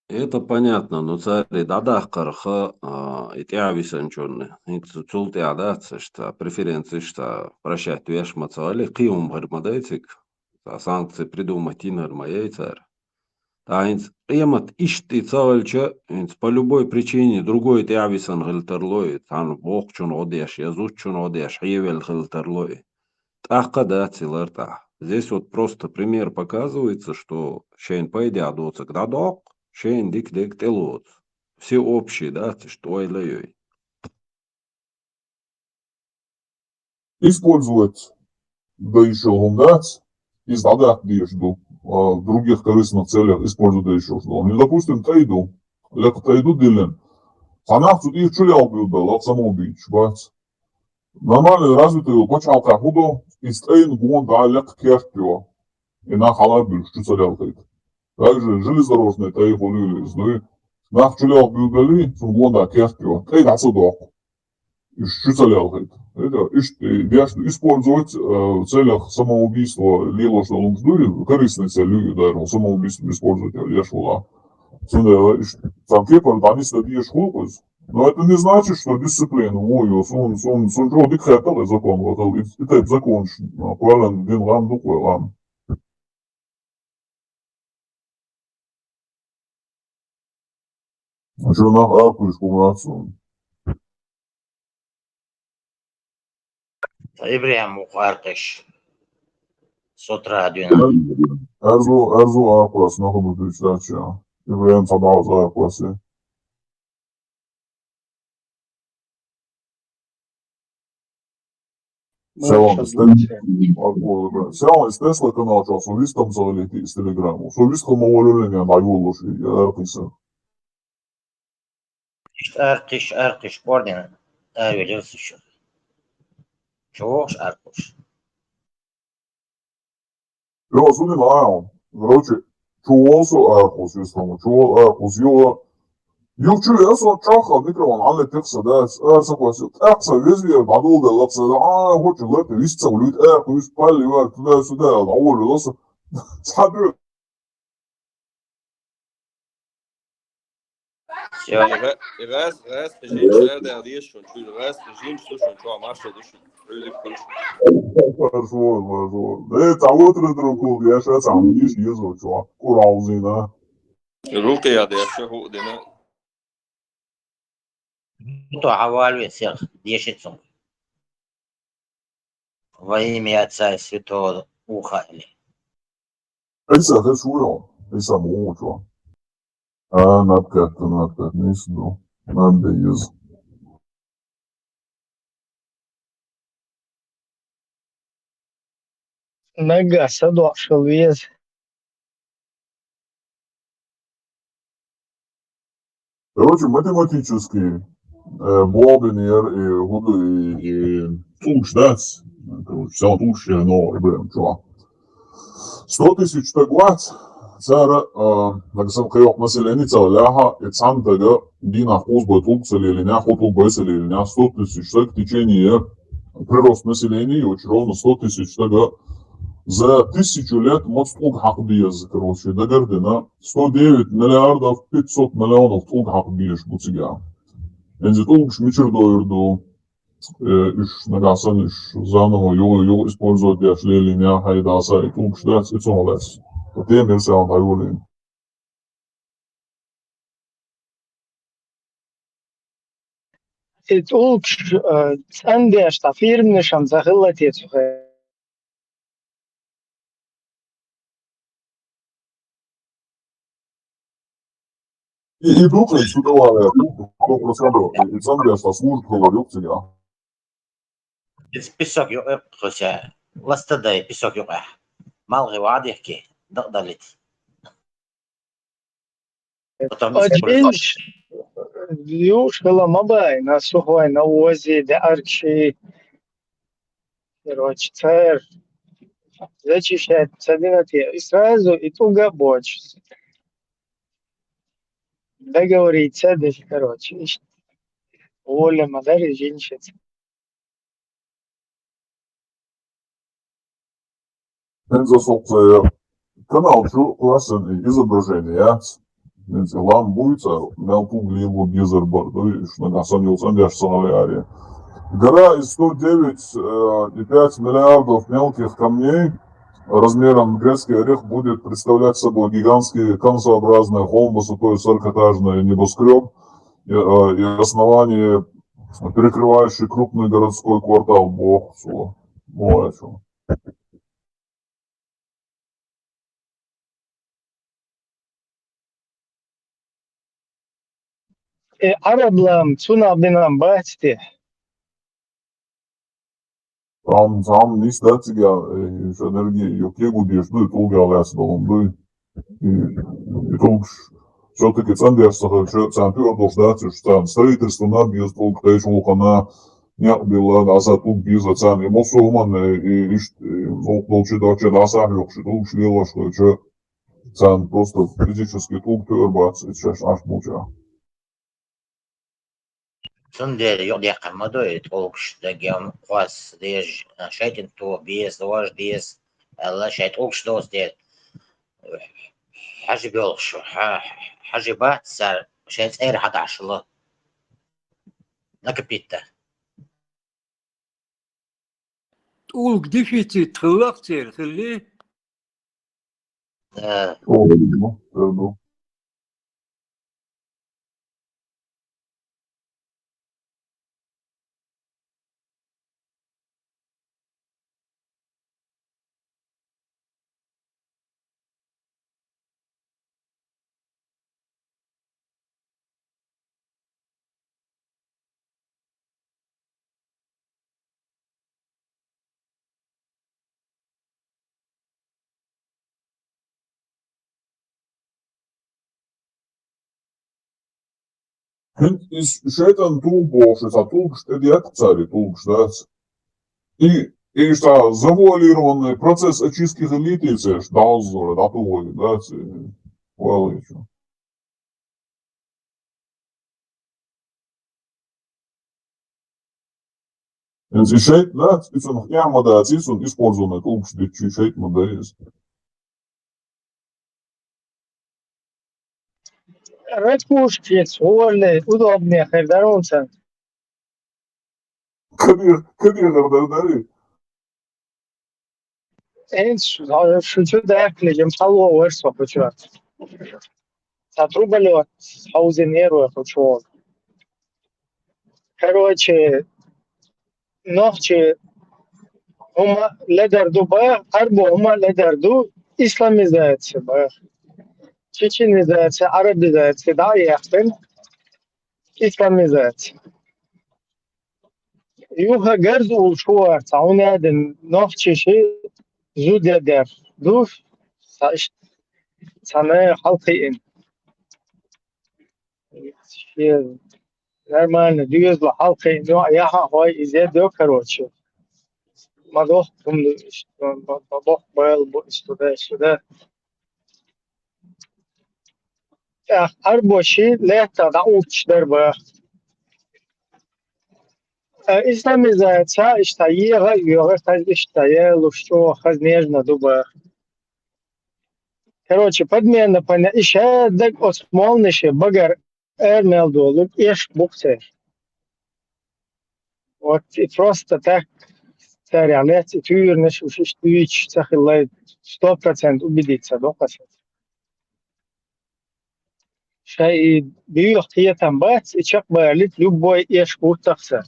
Это понятно, но цаьрга дӀадаккхарха, а, и тӀаьхьа висанчунна, хӀинца цул тӀаьхьа дац, иштта, преференцеш, иштта, прощать веш ма ца вали, кхин хӀума хир ма дай цига, цхьа санкции придумать йинар ма яй цара. Ткъа хӀинца къемат иштта и ца хилча, хӀинца по любой причине другой тӀаьхьа висина хила тарло и, цхьана воккхачун гӀо деш, я зудчун гӀо деш, хьевелла хила тарло и. ТӀаккха дац и лартӀахь. Здесь вот просто пример показывается, что шайн пайдехь доцург дӀадоккху, шайн дика дерг тӀелоцу. Всеобщий дац, иштта ойла йой. Использовать дайшал хӀума дац, иза дӀадаккха дезаш ду, а, в других корыстных целях использовать дайшал ду. Ну, допустим, тӀай ду, лекха тӀай ду диллина. Цхьа нах цу тӀера чу лелхабуьйлабелла, самоубийцаш бац. Нормальный развитый йолу пачхьалкхехь хӀун до, иза тӀайна гонах дӀа лекха керт йо, и нах хьала а буьллуш чу ца лелхийта. Также железнодорожный тӀай хуьлийла иза дуй. Нах чулелха билгалли, цунна гонда керт йо, тӀай дӀа ца доккху. Уьш чу ца лелхийта. Это, иштта, дешна использовать, э, в целях самоубийства лелош долу хӀумаш дуй, корыстный цель ю, даже самоубийство использовать еш вала. Цундела иштта, цхьана кепара дӀанисдан дезаш хуьлу иза. Но это не значит, что дисциплина ву ю, сун, сун, сун чӀогӀа дика хеттал и закон вахал, и, и тайп законаш, а, кхоьллина дина лам ду кхой лам. Шу нах аркуш кумацун. Ибрахим мукъ аркъеш. С утра дуьйна. Арзу, арзу аркъос, нахуду дуьйцача. Ибрахим цхьа баӀаз аркъосе. Сява из Тес-, Сява из Тесла канал чохь со вистхам ца гӀалийти из телеграму. Со вистхам ма волуьллина дӀайолалуш и аркъиса. Иштта аркъиш, аркъиш, орден, арвелира со шу. Чу вогӀуш аркъуш. Йо, зулим ау. Короче, чу вол со аркъус, вистхам, чу вол аркъус, йо. Юхчу я со чохха микрофон, Ӏалла текса дац, арса квас, тӀаккха везвер, бадул да лапса, а, хочу лапи, вист ца улуьт, аркъус, палли вар, туда-сюда, а, улу ласа. Цхьа ду. Всё. И гӀа-, и гӀаз-, гӀаз хьежинчу лерда деза шуна, чуьра гӀаз хьежинчу ду шуна, чохь маршо ду шуна. Хьуьлдиг хуьлуш. Маршо, маршо. Э, цхьа вотра друг кул, я ша цхьа миш езо чохь. Кур аузина. Рукъя деш ша хӀу дина. То хьавалве сех, деши цунга. Во имя Отца и Святого Духа или. Иса хеш вуйо, Иса муучо. А, набкат, набкат, нисду. Наб еза. Нагахь садоӀуш хила веза. Короче, математически, э, бобинер и гуду и, и тӀулгаш дац. Короче, сел тӀулгаш я, но и бен чуа. Сто тысяч тагвац, цара, э, так сказать, кхайокх население цал ляха, и цхьана тага дийнахь кхузбой тӀулг ца лелине, хӀу тӀулг бай ца лелине, сто тысяч таг в течение прирост населения, и очень ровно сто тысяч тага за тысячу лет мац тӀулг хьакха беза, короче, дагардина. Сто девять миллиардов пятьсот миллионов тӀулг хьакха безаш бу цига. ХӀинца тӀулгаш мичара дойр ду? Э, уьш нагахь санна, уьш заново юха, юха использовать деш лелийна, хьайда аса и тӀулгаш дац, и цунах лаьцна. Ткъа тема эр сагӀан дӀайолийна. И тӀулгаш, э, цӀандеш, цхьа фирманашам ца хилла те цу хе? И, и дукха, и сутовая, сто процентов, и цандеш, а служит, говорю, к тебе. Из песок юкъе кхуьса, ластадай песок юкъе. МалгӀи вадихки, дакъдалити. Потом Оцу жинаш юуш хила ма бай, на сухой, на возе, де аркши. Короче, цар зачищать ца дина те, и сразу и тӀулга боцуш. Договориться деш, короче, иштта. Воля ма дари жиншица. ХӀинца со кху канал чу классный изображение яц. ХӀинца лам буй цара, мел куг лело безар бар дуй, уьш нагахь санна йолу цӀандеш ца гӀаларе. Гора из сто девять и пять миллиардов мелких камней размером в грецкий орех будет представлять собой гигантский конусообразный холм высотой сорокаэтажный небоскреб и, э, и основание, перекрывающий крупный городской квартал. Бог, слово. Бог, о чём. Э, Ӏараб лам цунах бинан бац те? Там, там нис дац цига, э, уьш энергия, ю кегу деш дуй, тӀулга лаьцна долун дуй. И, и тӀулгаш, всё-таки цӀандеш ца хилча, царна туьар долуш дац уьш, царна строительство наб беза тӀулг кхечу вукхана, некъ билла, дӀаса тӀулг беза царна, и массо а хӀуманна, и, и иштта, и вукху долчу дочу дӀаса а хьоькхуш, и тӀулгаш лелош хилча, Царна просто физически тӀулг тоьар бац, иза шаьш Ӏаш болчарна. Цундела юкъадаьккхина ма ду и тӀулгаш, даггем кхоссаш дезаш, шайтӀан тоба беза, дожа деза, аьлла, шайн тӀулгаш доцу дела. Хьажа боьлхуш, хьа-, хьажа бац цара, шайн цӀера хьадӀаш ло. Накапита. ТӀулг дефицит хилла-кх церан, хилли? Да. О, ну, да, ну. ХӀинца иза шайтӀан тоба бохуш, иза тӀулгаш тӀедетташ цара, и тӀулгаш дац. И, и иштта завуалированный процесс очистки хилийта цераш, дӀаоззора, дӀатухур дац, и валлахӀи. ХӀинца и шайтӀа дац, и цунах эхь ма дац, и цунна использованный тӀулгаш дитча, и шайтӀа ма дай иза. Ракушки, гӀорле, удобнее хир дара хьуна царна. Кадир, кадир хир дара, дарий? ХӀинца шу чу даьккхале, жим хьалвогӀура со хӀокху чу. Цхьа труболёт хьовзийнера вай хӀокху чу. Короче, нохчий хӀума ледар ду баха, Ӏарбо хӀума ледар ду, исламизация баха. Чеченизация, арабизация дӀа а яьккхина, исламизация. Юха гарза уллуш ву вай, цхьа хӀума а дина, нохчий ши зуда дер ду, цхьа иш-, цхьа наха хьалакхиъна. Шен нормально, доьзал хьалакхиъна, яхьа хьой, иза дой, короче. Ма дохку хӀума ду, иштта, ма, ма, ма бохку бала бу, иштта да, иштта да. ТӀаккха Ӏарбоши лаьттах дӀаувтташ дара баха. Э, исламизация иштта егӀа а йоьгӀа, хаза иштта ялуш чӀогӀа хаза нежно ду баха. Короче, подмена, поня-, и шаддаг оцу молланаши багара ара мел долург эшаш бу-кх церан. Вот и просто так царех лаьцна и туьйранаш уьш иштта дуьйцуш ца хилла, сто процент убедиться до кхасаца. Шайн и буьйха кхетам бац, и чекхбалийта любой эшаш вуттахь сан.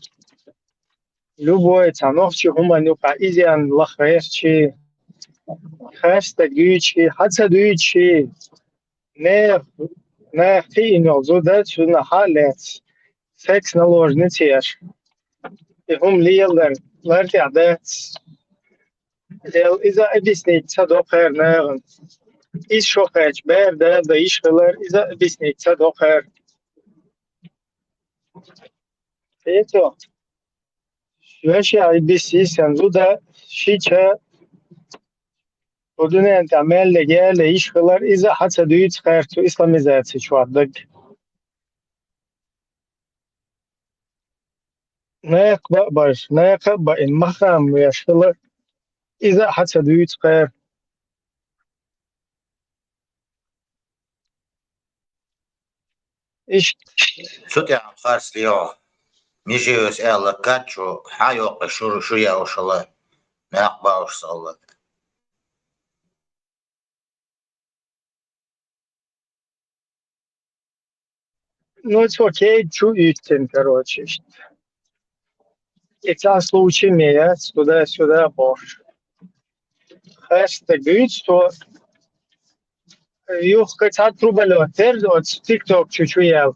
Любой цхьа нохчи хӀуманна юкъахь изъян лаха гӀертачи, харц стаг дуьйцучи, хьан ца дуьйцучи, нехан, нехан кхиъна йолу зуда цунах хьа а лаьцна, секс-наложница еш. И хӀума леладар лар тӀехь дац. Дела иза объяснить ца до кхара нахана. Иза шо кхаьчча, бер дада йиш хилар, иза объяснить ца до кхара. Хетий? Вешех и бисси сан зуда шича, кху дуьнен тӀехь мел лега яла йиш хилар, иза хьан ца дуьйцу кхара цу исламизаци чохь даг. Нехан баа баш, нехан а баина, махам веш хилар, иза а хьан ца дуьйцу кхара. Иштта. Цу тӀехь харц лехьо. Мижиос аьлла, кад чу хьан йоккху шу, шу яушала, накъ бауш салла. Ну, цо кеда чу йуьттина, короче, иштта. И цхьа случай ме яц, туда-сюда бохуш. Хеста гуьйцу цо. Юхка цхьа трубалёт терза оцу тикток чу чу яьлла.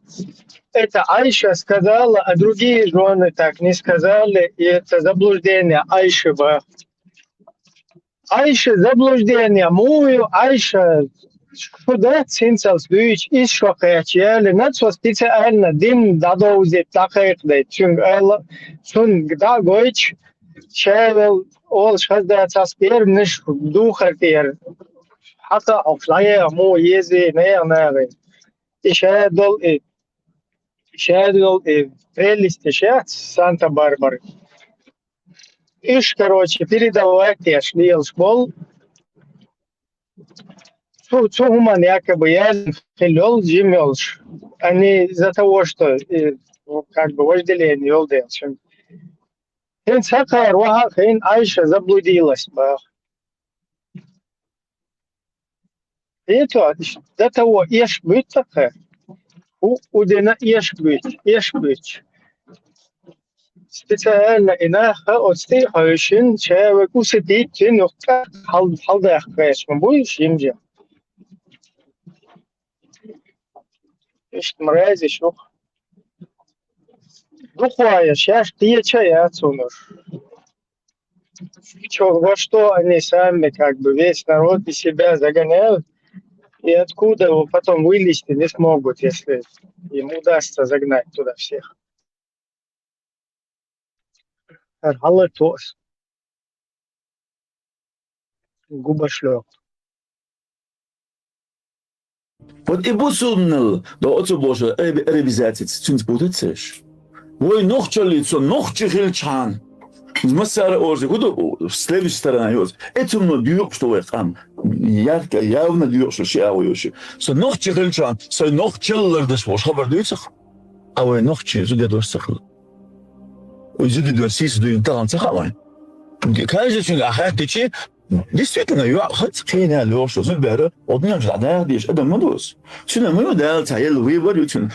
Это Айша сказала, а другие жены так не сказали, и это заблуждение Айши бах. Айша заблуждение, муй ю Айша, шу дац хӀинцалц дуьйцу, иза шо кхаьчча, яьлла, цо специально дин дӀадовзийта, дӀакхайкхадайта, цуьнга аьлла, цунга дӀа а гойтуш, ша йолу олуш хаза дац, ас бернаш духар тӀера. хьакха хьокхуш дӀаяха муха езий, нехан нахе. И шадолу и, шадолу и прелесташ яц Санта-Барбара. Уьш, короче, передавать деш лелаш болу. Цу, цу хӀуманна якобы яздина хилла йолу, жима йолуш. Они из-за того, что, э, как бы вожделение йолу дела цуьнан. ХӀинца хӀокхара ваха а хиъна, Айша заблудилась баха. ХӀинца до того эшпа буьту тхо. У, у дина эшпа буьту, эшпа буьту. Специально и нах оцу тӀе а хьоьжуш, ша вай усадить дина юккъехь хьал-, хьалдаккха гӀерташ ма буй уьш жим-жим. Иштта мразиш ю. Дукха я, шаьш кхеча а яц хӀунуш. Чё, во что они сами, как бы, весь народ из себя загоняют, и откуда его потом вылезти не смогут, если им удастся загнать туда всех? ХӀара хьалатоас. Губашлёк. Вот и бу цуннал, да оцу божа араби-, арабизация цуьнца бу дацаш. Вай нохчаллица со нохчи хилчхьан. Массара орзи, худа, следующая сторона йоз. Эцунно дюкъ, что вай къам. Ярко, явно дюкъ, что ши агӀо йош. Со нохчи хилчхьан, со нохчаллар даш волуш хабар дуьйцах. А вай нохчи зуда дош ца хилла. Вай зуда дош сийса дуьйна тахана ца хаьа вайн. Каждый чуьнга а хаьттичи, действительно, йоӀ хац кхийна лоьхуш, зуда бара, одним же дӀа деш адам ма дус. Цуьнан ма ю Дала ца елла выбор ю цуьнан.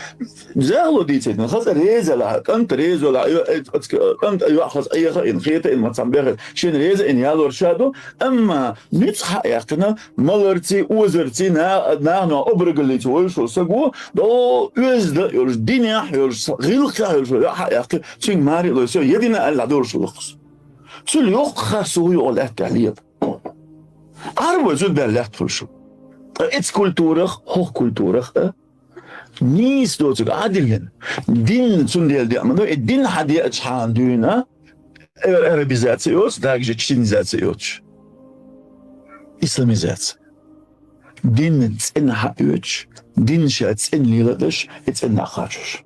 Захало дийцайтина, хаза резала, кӀант резала, кӀант йоӀ хаза Ӏеха ин, хета ин, мацам беха, шен реза ин ялор ша ду, амма нуьцкъ хьа яьккхина, маларций, озарций, на-, нахана обрагаллица вайшо саго, до оьзда йолуш, динехь йолуш, гӀиллакхехь йолуш, йоӀ хьа яьккхи, цуьнга маре а лой, со едина аьлла долуш лохус. Цул йоккха хасса хӀу йогӀу лаьттахь лела. Ӏарбой зуда баьлла лаьтта хуьлуш. Ткъа эцу культурах, хӀокху культурах а нийса доцург Ӏадиллина. Дин цундела деа ма ду, и дин хьан деачхьана дуьйна, э, арабизация йоцу, дагажа чинизация йоцуш. Исламизация. Дин цӀена хьаоьцуш, дин ша цӀена леладеш, и цӀена кхачош.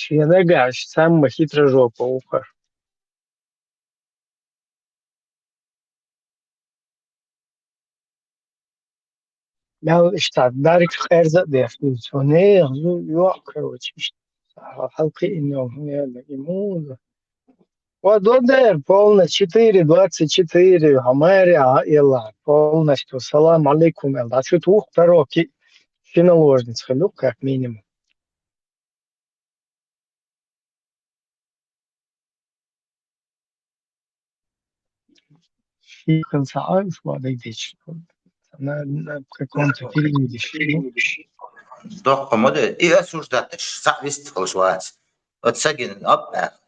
Шен дагахь самый хитрожопый ву хӀара. Мел иштта берг къерза а деш дуьйцу. Нехан зу-, йоӀ, короче, иштта хьалкхиъна йолу хӀун яла и муха. Ва додер полностью четыре двадцать четыре, хьо маре а елла, полностью салам алейкум эл. Да что-то ух пророки, шина ложница хилук, как минимум. Шихын саӀаш ва дайдечи. На, на каком-то периоде. Доккха ма ду, и осуждать деш, схьа вистхуьлуш вац. Оцу сагина, оп, аьлла.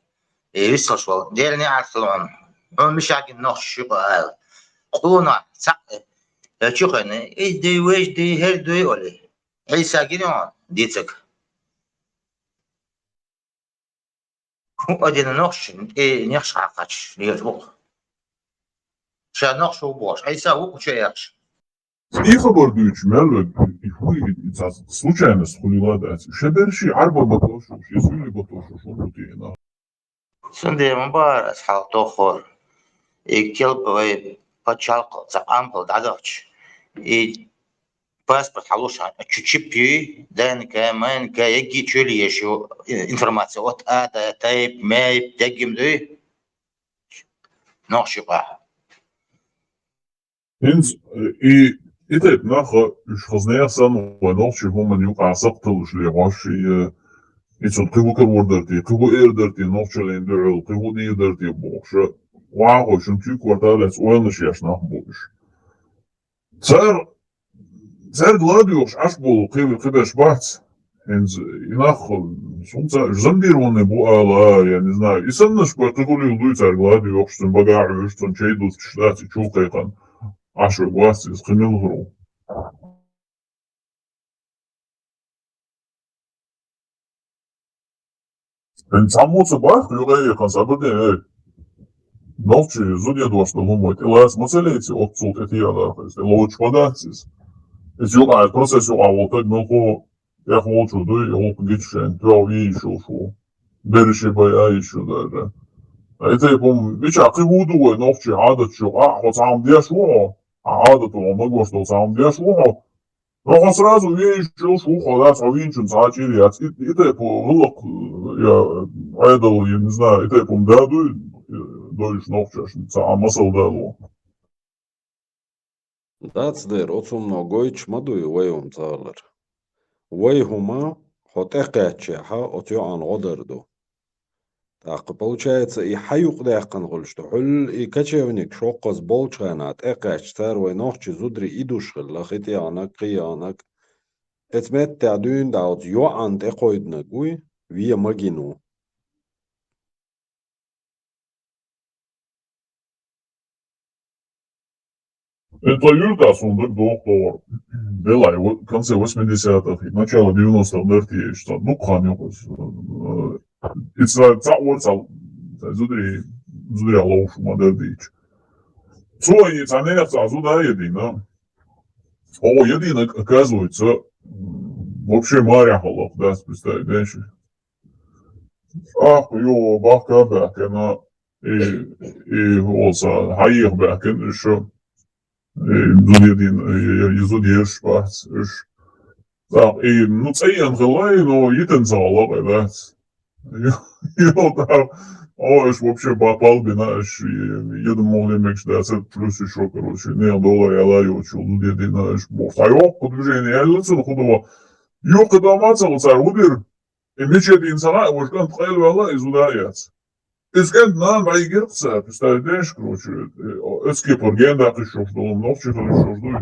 И вистхуьлуш волу. Дела неӀарс луна. Хьуна миша гина нохчаш ю-кх аьлла. Къонахь, цхьаъ, э, чу хиъна, и дуй, вежа дуй, хӀара дуй олий. Ӏийса гина хьуна дийцарг. ХӀун а дина нохчашна, и нехаш хьакхачаш лелаш ву-кх. Ша нохчо ву бохуш, Ӏийса ву-кх чу яхаш. И хабар дуьйцуш мел верг, и хӀуй, и цхьа случайность хуьлийла дац. Ша берши Ӏарба батошуш, я суьйли батошуш хӀун бу те и нах? Цундела ма бахара ас хьалха тоххара. И кел-, вай пачхьалкх цхьа къампал дӀадахча, и паспорт хьалуш хьан, чу чип юй, ДНК, МНК, егги чуьлла еш ю, информация от А до тайп, мейп, деггим дуй? Нохча юкъахь. ХӀинца, э, и, и тайпа нах, уьш хаза нехан санна, вайн нохчий хӀуманна юкъахь сакхталуш лехош, и, э, и цунна кхин хӀу карор дара те, кхин хӀу эр дара те, нохчаллин дуьхьал, кхин хӀу дийр дара те бохуш, вахо шун туьйкварталец ойланаш еш нах бу уьш. Цара, цаьрга ладоьгӀуш Ӏаш болу кхин, кхин берш бац. ХӀинца и нах, сунца, зомбированный бу ала, я не знаю. И саннаш бай кхин гулил дуй цаьрга ладоьгӀуш, цун багахь хьуьйш, цун чай дустуш дац, и чул кхайкхана. Ӏаш вай бац, иза кхин мила хир ву. ХӀинца цхьаммо ца бах, юкъе яханца сабар де, эй. Нохчий зуда е дош долу хӀума вай тӀелаца ма ца леций, оццул тӀе тӀе а даха иза, тӀе лоцуш ма дац иза. Иза юкъахь, процесс юкъахь волу стаг муьлхха тӀехволчо дуй, и гӀуллакх гича шайн тоьхна вийш йолуш ву. Берриш а бай а йиш ю даже. Ай тайпа хӀума, мичахь кхин хӀун ду вай нохчий Ӏадаташ юкъахь, хьо цхьа хӀума деш ву хьо, хьан Ӏадато хьо магош долу цхьа хӀума деш ву хьо, но хьо сразу вийш йолуш ву хьо, дац хьо вийначун цхьа а чӀир яц. И, и тайпа гӀуллакх, я, Ӏедал, я не знаю, и тайпа хӀума да дуй, дойуш нохчашна, цхьа а масал дало. Дац дера, оцу хӀумано гойтуш ма дуй вай хӀума цхьалара. Вай хӀума хьо тӀекхаьччехьа, оцу йоӀана гӀо дар ду. ТӀаккха, получается, и хьан юкъадаьккхина хуьлуш ду? Хьуьлла и кочевникаш хӀокхуза болчу хенахь тӀекхаьчча, цара вай нохчий зударий идуш хилла, хи тӀегӀанаг, кхин ягӀанаг. Эцу меттехь дуьйна дӀа оцу йоӀана тӀекхойдинарг вуй, вен магийна ву. Э, тхо юьртахь суна дага доху товар. Делай, в конце восьмидесятых и начало девяностых дартийча, цхьа дукха хан ю-кх иза. Э, иза цхьаъ вара цхьа, цхьа зударий, зударий ловш ма дара дийча. Цо и цхьа нехан цхьа зуда а ядийна. О, ядийна, оказывается, м, вообще марехь хӀаллак дац, представь, деш. Ах, ю, бахка баьхкина, и, и, оца, хьаеха баьхкина, уьш, и, зуда дин, и, и, зуда еш бац, уьш. Так, и, ну, цӀе йина хилла, но йитина ца хилла, кхин дац. Ю, ю, так, о, уьш вообще ба-, балбина, уьш, и, йитина муха мегаш дац, плюс ещё, короче, не, доллар яла йоцу, зуда дина, уьш, бо, хьайоккху движение, яьлла цунна худо, юккъе дома ца хилла, цара хӀун дира? И мича дийна ца хаьа, ваш кӀант къайлаваьлла, иза зуда а яц. Иза кӀант нана бӀийгира-кх цара, представь, деш, короче, э, оцу кепара ген даккхийш йолуш долу, нохчий хилла йиш йолуш дуй.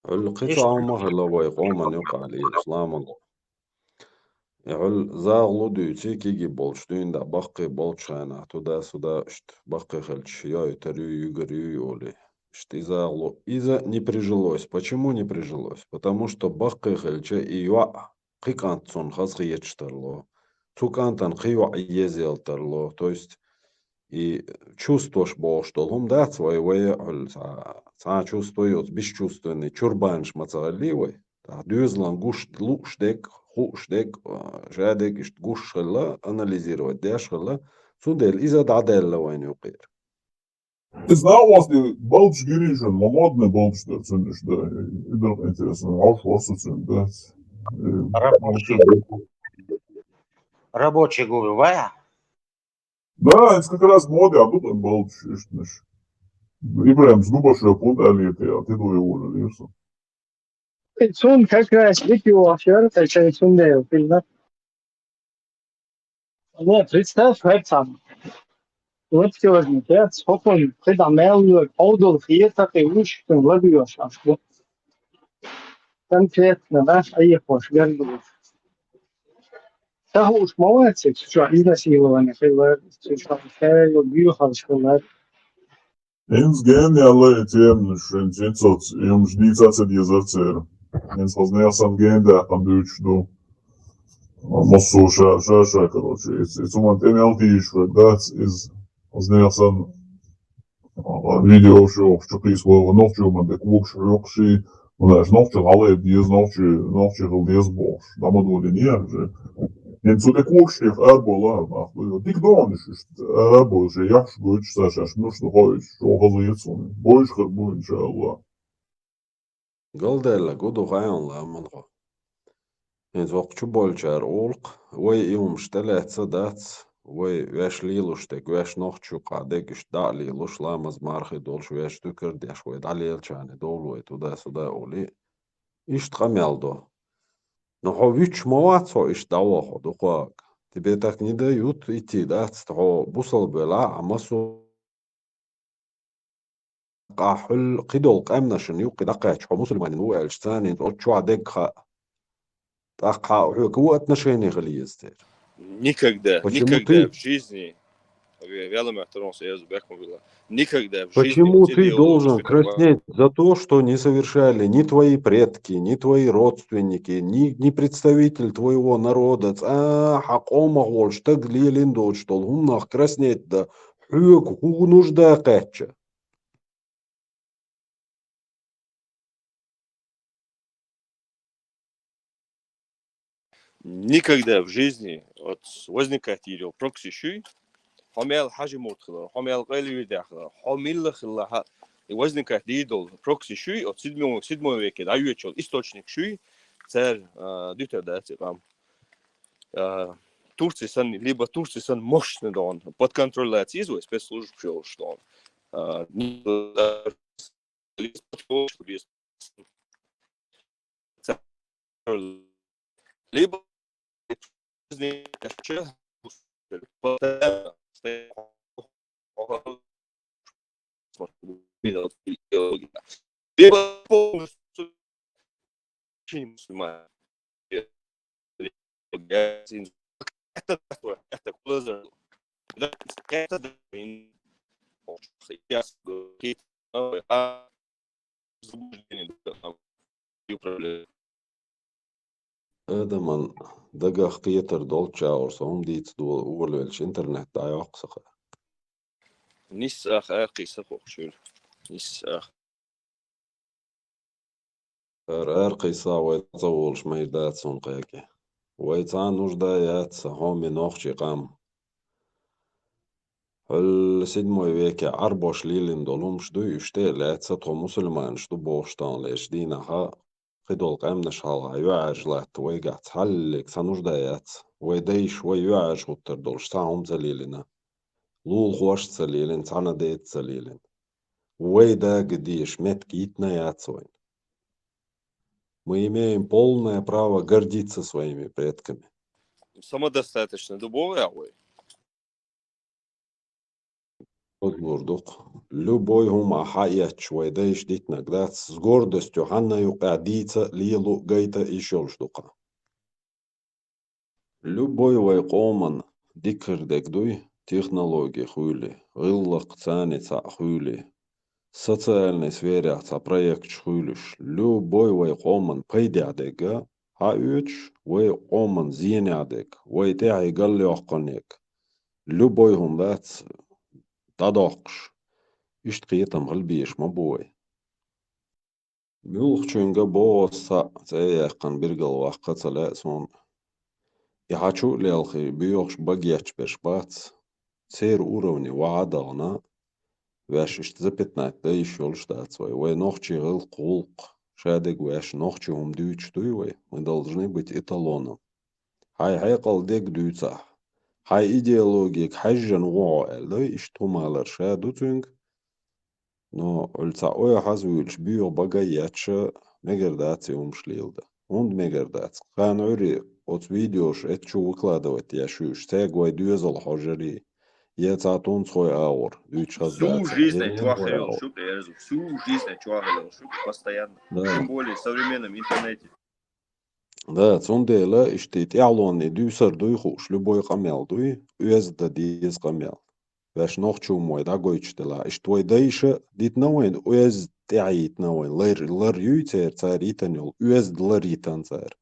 Хьуьлла кхин цхьа хӀума хилла вай къоман юкъахь лелаш, ламанхо. И хьуьлла загӀа лу дуьйций, кегий болчу дуьйна дӀа баккхий болчу хенахь, туда-сюда, иштта баккхий хилча, йой, тар юй, югар юй, олий. Иштта и загӀа лу. Иза не прижилось. Почему не прижилось? Потому что баккхий хилча и йоӀ кхин кӀант цунна хаза хеташ тарло, цу кӀантана кхин йоӀ езъелла тарло. То есть и чувстваш бохуш долу хӀума дац вай, вай а хьуьлла цхьа, цхьа чувство йоцу, бесчувственный, чурбанаш ма ца хиллий вай. ТӀаккха доьзалан гуш, лууш дерг, хууш дерг, а, ша дерг иштта гуш хилла, анализировать деш хилла, цундела иза дӀадаьлла вайна юкъера. Иза накъостий балдаш гирий шуна, ма модный балдаш дара цуьнан иштта, да, и дукха интересно, хьовш вара со цуьнан, да. Э, рабочий, рабочий губи вай? Да, иза как раз моде а ду тхан балдаш, иштанаш. Ибрахимс губа шо пунт алийта, я, ти ду я вуна лирсу. Цун как раз вики вахер, так что цундела, хилла. Вот, представь, хӀара цхьаъ. Вот сегодня кхеташ, хӀокхунна кхидӀа мел йоьду, хьовдал хетар, и вуьшта лабиош аш бу. Конкретно, да, айхош, гаргалуш. Ца хууш ма вац, цу чохь изнасилование хилла, цу чохь шайла буьйхалш хилла. ХӀинца гена яьлла и тема, шуьнца хӀинцалц и хӀумаш дийца а ца дезара церан. ХӀинца хаза нехан санна гена даьккхина дуьйцуш ду. Массо а ша, ша, ша, короче, и, и цу хӀуманна тӀе мел тийжаш верг дац иза. Хаза нехан санна, а, видео шо йохуш чу кхийса вара, нохчо ма де когаш хьоькхуш и, ну, знаешь, нохчо хьалаайба деза, нохчо, нохчо хила деза бохуш. ДӀа ма долийна яра же. ХӀинца цу тӀе когаш хьеха арабовла, нах, дика догӀанаш иштта арабовла, шайн яххьаш гойтуш, ца шаьш муьлш ду хоуьйтуш, чӀогӀа хаза яц хьуна. Бойуш хир бу, иншааллахӀ. Галдаьлла гу ду хьайна ламанхо. ХӀинца воккха чу болчара олу-кх, вай и хӀумаш тӀелаьцна дац, вай ваьш лелош дерг, ваьш нохчу юкъахь дерг иштта дӀа а лелош, ламаз мархи долуш, ваьш дуькар а деш, вай дӀалелачарна довла вай туда-сюда олий. Иштта къамел до. Но хьо вуьтуш ма вац хьо иштта дӀавахо дукхаг. Тебе так не дают идти, дац, хьо бусалба велахь а, массо а хьуьлла кхидолу къаьмнашна юккъе дӀакхаьчча, хьо мусульманин ву аьлча, царна оцу чохь дерг хаьа. ТӀаккха хьан хьоьга ву отношение хила еза церан? Никогда, почему никогда ты в жизни. Ве-, веламе, втором сразу бекмобила. Никогда в жизни Почему вот ты идеологов должен не прикрывал. Краснеть за то, что не совершали ни твои предки, ни твои родственники, ни, ни представитель твоего народа? Ца хьакъомах волчу таг лелин доцуш долу хӀуманах краснеть дан хьоьга хӀун нужда кхаьчча? Никогда в жизни вот возникать йийр йолу прокси шуьй, хьо мел хьажа мурд хилар, хьо мел къайлавирдехь хилар, хьо милла хилла хьа, и возникать дийр долу прокси шуьй, вот седьмой, седьмой веке дӀайоьдуш йолу источник шуьй, цара, а, дуьтур дац и къам. А, Турция санна, либо Турция санна мощный дон, под контроль лаьцна иза вай спецслужбаш йолуш дон. А, либо либо полностью мусульмане. Это такое, это глаза. Да, это да, ин-, сейчас говорит, а, заблуждение, да, там, и управление. Адаман дагах кхетар долчу агӀор со хӀума дийца до-, волавелча интернет дӀайоккху саха. Нисса ах аркхий сахохуш вуьлу. Нисса ах. Ара аркхий са вай ца волуш майра дац хӀума кхеке. Вай цхьа нужда яц сан хьоме нохчий къам. Хьуьлла седьмой веке Ӏарбош лелина долу хӀумаш дуй, уьш тӀе а лаьцна тхо мусульманаш ду бохуш тахана лерчу дийнахьа, кхидолу къаьмнаш хьалха юьхьӀаьржа латта вайгахь цхьаллиг ца нужда яц. Вай дайша вай юьхьӀаьржа хӀуттур долуш цхьа хӀума ца лелина. Лулахошца ца лелина, цхьана деца ца лелина. Вай дага деша меттиг йитина яц вайн. Мы имеем полное право гордиться своими предками. Самодостаточно ду боху вай. Возможно, дукха. Любой хӀума хьаэцча вай дайша дитинарг дац, с гордостью хьанна юкъахь дийца, лело, гайта йиш йолуш дукха. Любой вай къоман дикар дег дуй, технологи хуьлий, гӀиллакх царни цхьаъ хуьлий, социальный сферехь цхьа проекташ хуьлуш, любой вай къоман пайдехь дегга хьаоьцуш, вай къоман зенехь дег, вай тӀаьхье галйоккхунег, любой хӀума дац дӀадоккхуш, иштта кхетам хила безаш ма бу вай. Муьлххачуьнга боху аса, цӀе а яьккхина биргал ваккха ца лаьа суна. И хьачу а лелхий, боьхуш бага етташ берш бац. Церан уровне ваха а дахана, ваьш иштта запятнать дан йиш йолуш дац вай. Вай нохчий гӀиллакх, гӀуллакх, шадерг ваьш нохчий хӀума дуьйцуш дуй вай. Мы должны быть эталоном. Хьайн хьекъал дег дуьйцахь, хьайн идеологига хьаьжжина ву хьо аьлла, иштта хӀума алар ша ду цуьнга. Но хьуьлла цхьа ойхьаз вуьйлуш, боьха бага етташ, мегар дац и хӀумаш леладан. ХӀунда мегар дац? Кхана Ӏуьйре оцу видеош эцчу выкладывать еш вуьйш, цаьрга вай доьзал хьожарий, я цхьа тунцхой агӀор дуьйцуш хаза Всю дац, жизнь я чохь хӀора йолуш агӀор. Шу, я же, всю жизнь чохь йолуш шу, постоянно. Да. Тем более в современном интернете. Да, цундела иштта и тӀаьхьалонний дуьйцур дуй хууш, любой къамел дуй, оьзда деза къамел. Ваьш нохчо ма вай дӀагойтуш делахь, иштта вай дайша дитина вайна, оьзда тӀаьхьа йитина вайна, лар, лар юй церан, цара йитина йолу, оьзда лар йитина цара.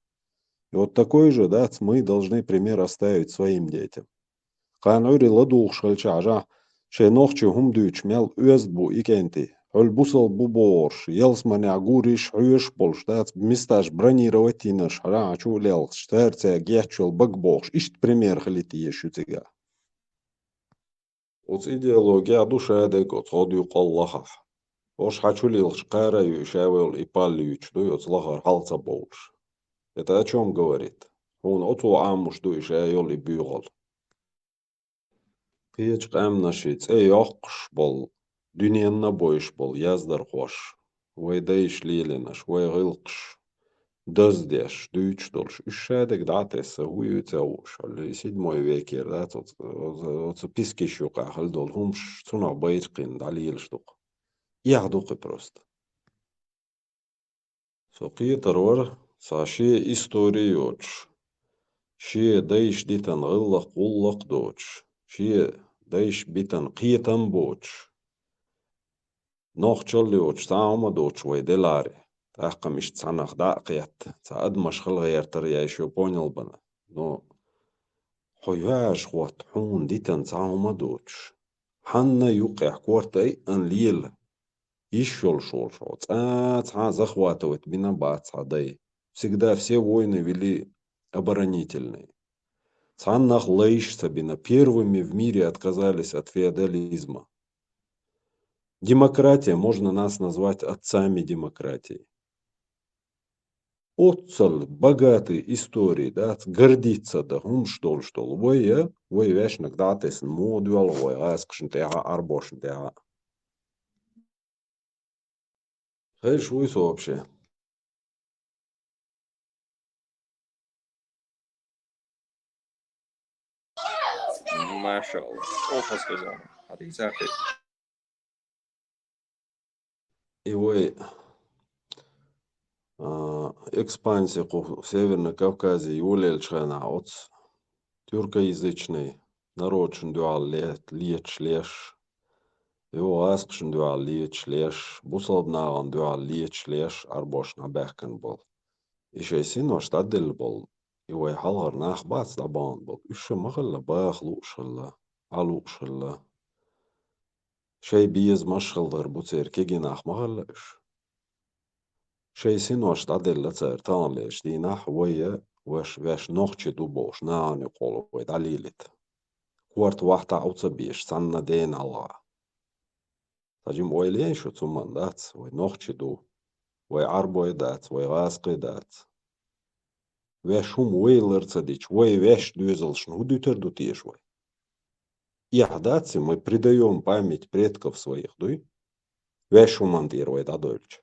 И вот такой же, дац, мы должны пример оставить своим детям. Кхана Ӏуьйре ладугӀуш хилча хьажахь, шайн нохчий хӀума дуьйцуш мел оьзда бу и кӀентий, хьуьлла бусалба бу бохурш, ялсаманехь гуриш, хьоьжуш болуш дац, месташ бронировать йинарш хьажахь, хьачу а лелхаш, цара цаьрга етташ йолу бага бохуш, иштта пример хилийта езаш ю цигахь. Оцу идеологехь ду шадерг оцу гӀодаюкъал лахахь. Ош хьачу лелхаш кхара а ю, ша вевлла и паллуьйтуш дуй оцу лахара хьал ца бовлуш. Это о чём говорит? Хьуна оцо Ӏамош ду и ша йолу и буьйгӀал. Кхечу къаьмнаший цӀе йоккхуш болу, дуьненна а бойуш болу яздархош, вай дайша лелийнарш, вай гӀиллакхаш даздеш, дуьйцуш долуш, уьш шадерг дӀа а тесна, хӀун ю ца хууш, хьуьлла и седьмой векера, дац, оцу, оцу, оцу пискиш юкъахь хила долу хӀумаш цунах байракхийна дӀалелаш ду-кх. Эхь ду-кх и просто. Со кхетар вара, цхьа шен истори йоцуш, шен дайша дитина гӀиллакх-гӀуллакх доцуш, шен дайша битан кхетам боцуш, нохчалла йоцуш цхьа хӀума доцуш вай делахьара, тӀаккха иштта цхьаннах дӀа а кхетта, цхьа адамаш хила гӀертара я ещё понял бана. Но хьо юьхьӀаьржа хӀотта, хьуна дитан цхьа хӀума доцуш, хьанна юккъехь корта айъан лела, йиш йолуш волуш хьо, цкъа а цхьа а захватывать бина бац хьан дай. Всегда все войны вели оборонительные. Цхьаннах лайш ца бина, первыми в мире отказались от феодализма. Демократия, можно нас назвать отцами демократии. Оццул богатый историй дац, гордиться дан хӀумаш долуш долу вай, а, вай вешнаг дӀа а тесна, муха доьлху вай гӀазкхашна тӀехь а, Ӏарбошна тӀехь а. Хезаш вуй со вообще? Машалла. Плохо сказал. А ты и забыл. И вай, а, экспансия кху Северный Кавказе йолаелча хенахь оцу тюркоязычный народашна дуьхьал ле-, леташ леш, юха гӀазкхашна дуьхьал леташ леш, бусалба нахана дуьхьал леташ леш, Ӏарбошна баьхкина болу. И шайн синош дӀаделла болу, и вай хьалхара нах бац дӀабахана болу. Уьш ма хилла баха лууш хилла, Ӏа лууш хилла. Шайн безамаш хилла дара бу церан, кегий нах ма хилла уьш. Шайн синош дӀаделла цара таханлерчу дийнахь, вай а, ваш, ваьш нохчий ду бохуш, нахана юкъахула вай дӀалелийта. Корта вахьтахь а ца безаш, цхьанна дена хьалха. Ца жима ойла ен шу, цуман дац, вай нохчий ду, вай Ӏарбой дац, вай гӀазкхий дац. Ваьш хӀума вай лар ца дича, вай ваьш доьзалшна хӀун дуьтур ду теша вай? Эхь дац и, мы предаём память предков своих, дуй? Ваьш хӀуманна тӀера вай дӀадойлча.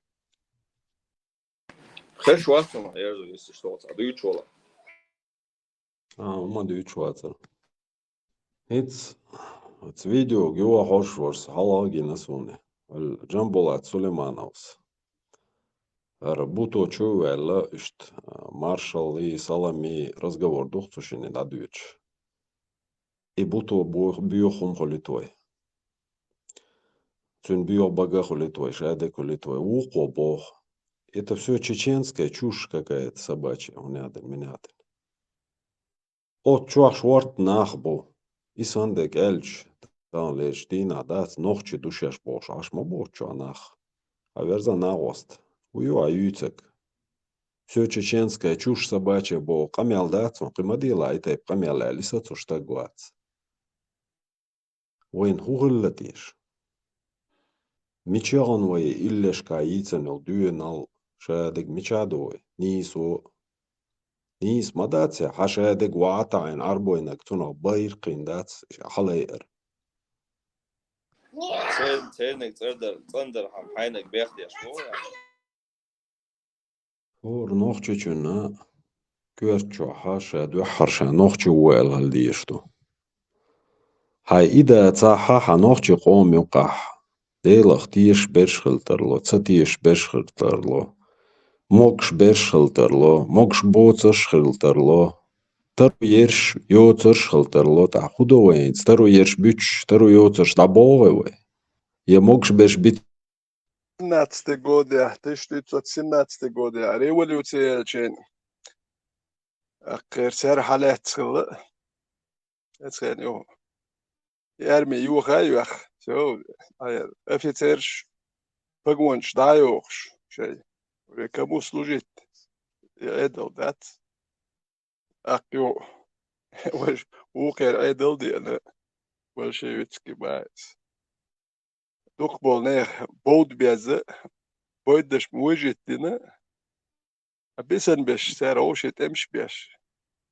Хезаш вац хьуна, Эрзу, если что, ца дуьйцуш вала. А, хӀума дуьйцуш вацара. ХӀинца оцу видеога юха хьожуш вара со, хьалха а гина суна. Вала Джамбулат Сулеймановс. ХӀара Буто чу а ваьлла, иштта, а, маршаллий, саламий разговор ду-кх цу шинна дӀадоьдуш. И Буто бо-, боьха хӀума хуьлуьйту вай. Цуьнан боьха бага хуьлуьйту вай, шадерг хуьлуьйту вай. Вукхо боху: «Это всё чеченская чушь какая-то собачья, унятан, минятан». Оцу чохь шортта нах бу. И санна дерг аьлча, таханлерчу дийнахь дац, нохчий ду шаьш бохуш, Ӏаш ма боху чохь нах. Хьан верза нагӀост? ХӀун ю хьан юьйцург? Всё чеченская чушь собачья боху къамел дац хьуна, кхин ма делахь и тайпа къамел аьлла, и сацош стаг вац. Вайна хӀун хилла теша? Мичахь вай иллешкахь йийцина йолу доьналл, шадерг мичахь ду вай? Нийсо. Нийса ма дац и, хьан шадерг ваха а таӀийна, Ӏарбойниг цунах байракхийна дац хьалаайар. Цер-, церниг цӀардар-, цӀандархьама хьайниг бех деш бу вай? ХӀора нохчичунна коьрта чохь ша дуьххьара ша нохчи ву аьлла хила дезаш ду. Хьайн и дацахь, хьан нохчи къоман юкъахь Делах тешаш берш хила тарло, ца тешаш берш хила тарло, могуш берш хила тарло, могуш боцурш хила тарло, таро ерш, йоцурш хила тарло, тӀаккха хӀун до вайца, таро ерш буьтуш, таро йоцурш дӀабогӀий вай? Я могуш берш бит Семнадцатый годехь, тысяча девятьсот семнадцатый годехь, революция яьлча, аккхера цара хьалаьцна хилла. Эцхен ю. И арми юха а йоьхна, всё, а офицерш погонаш дӀа а йохуш, шай. Уже кому служить? И Ӏедал дац. Аккха ю, вай вукхера Ӏедал деана, большевистский баьс. Дукхахболу нехан бовда безза, бойдаш ма вуьжийтина, а бисина беш, цара вовшийн тӀемаш беш.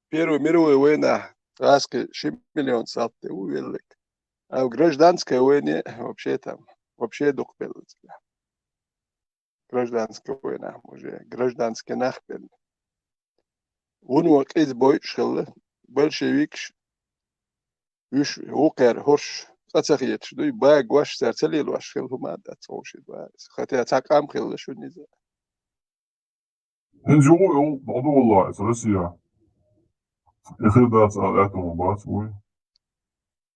Первый мировой войнахь гӀазкхи ши миллион салти ву веллиг. А в гражданской войне вообще там, вообще дукхабелла цигахь. Гражданская война уже, гражданский нах бен. Вуно къиза бойуш хилла, большевикаш, уьш вукхара хӀорш цӀа ца хеташ дуй, багош цара ца лелош хилла хӀума а дац вовшийн баьс. Хотя цхьа къам хилла шуна иза. ХӀинца юха а йолу, бакъду валлахӀи, аса Россия. Эхир дац ала аьтто ма бац вуй.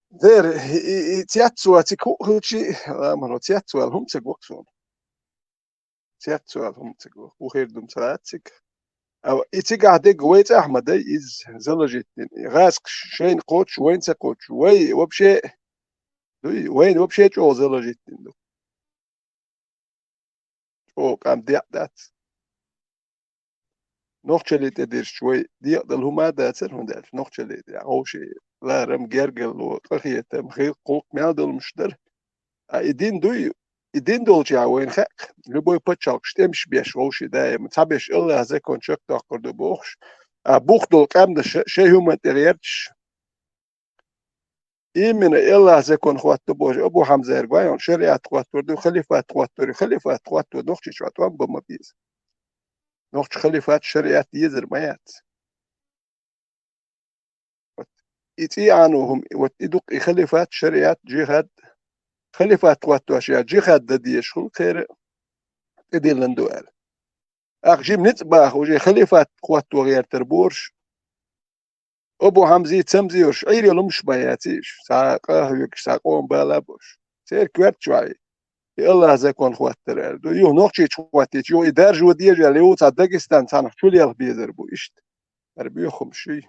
Дера, и, и, и цецваьлла цига хӀуъа хилчи, ламаро цецваьлла хӀума ца гух суна. Цецваьлла хӀума ца гух. ХӀу хир ду ца лаьцциг. А и цигахь дерг вай цӀахь ма дай иза заложить дина. И гӀазкхаш шайна кхочуш, вайна ца кхочуш. Вай вообще, дуй, вайна вообще чӀогӀа заложить дина ду. ЧӀогӀа къам декъ дац. Нохчалле тӀе дирзича вай декъадала хӀума а дацара, хӀунда аьлча нохчалле тӀехь вовшийн ларам, гергарло, къахетам, хи-, гӀуллакх мел долуш дара. А и дин дуй, и дин долчохь вайна хаьа, любой пачхьалкхаш тӀемаш беш вовшийн даим, цхьаберш АллахӀан закон чекхдоккхур ду бохуш, а бух долу къаьмнаш шайн хӀуманна тӀе гӀерташ, именно АллахӀан закон хӀотто бохуш, Абу Хьамза эрга вай хьуна шариат хӀоттор ду, халифат хӀоттор ю, халифат хӀотто нохчийчохь тӀом бан ма беза. Нохча халифат шариат езар ма яц. Вот и цӀий Ӏано хӀума, вот и дукха и халифат, шариат, джихад, халифат хӀоттош я джихад дан дезаш хуьлу кхера, тӀедиллина ду аьлла. Ахьа жима ницкъ баха уже халифат хӀотто гӀертар борш, Абу Хьамзий, Цамзий уьш, Ӏийр йолуш ма яц уьш, цхьа къа а хьоьгуш, цхьа къоман бала а болуш. Церан коьртачохь и АллахӀан закон хӀоттар аьлла ду. Юха нохчийчу хӀоттийча, юха и даржо деза аьлла, юха цхьа Дагестан цхьанхьа чулелха безар бу иштта. ХӀара боьха хӀума шуй.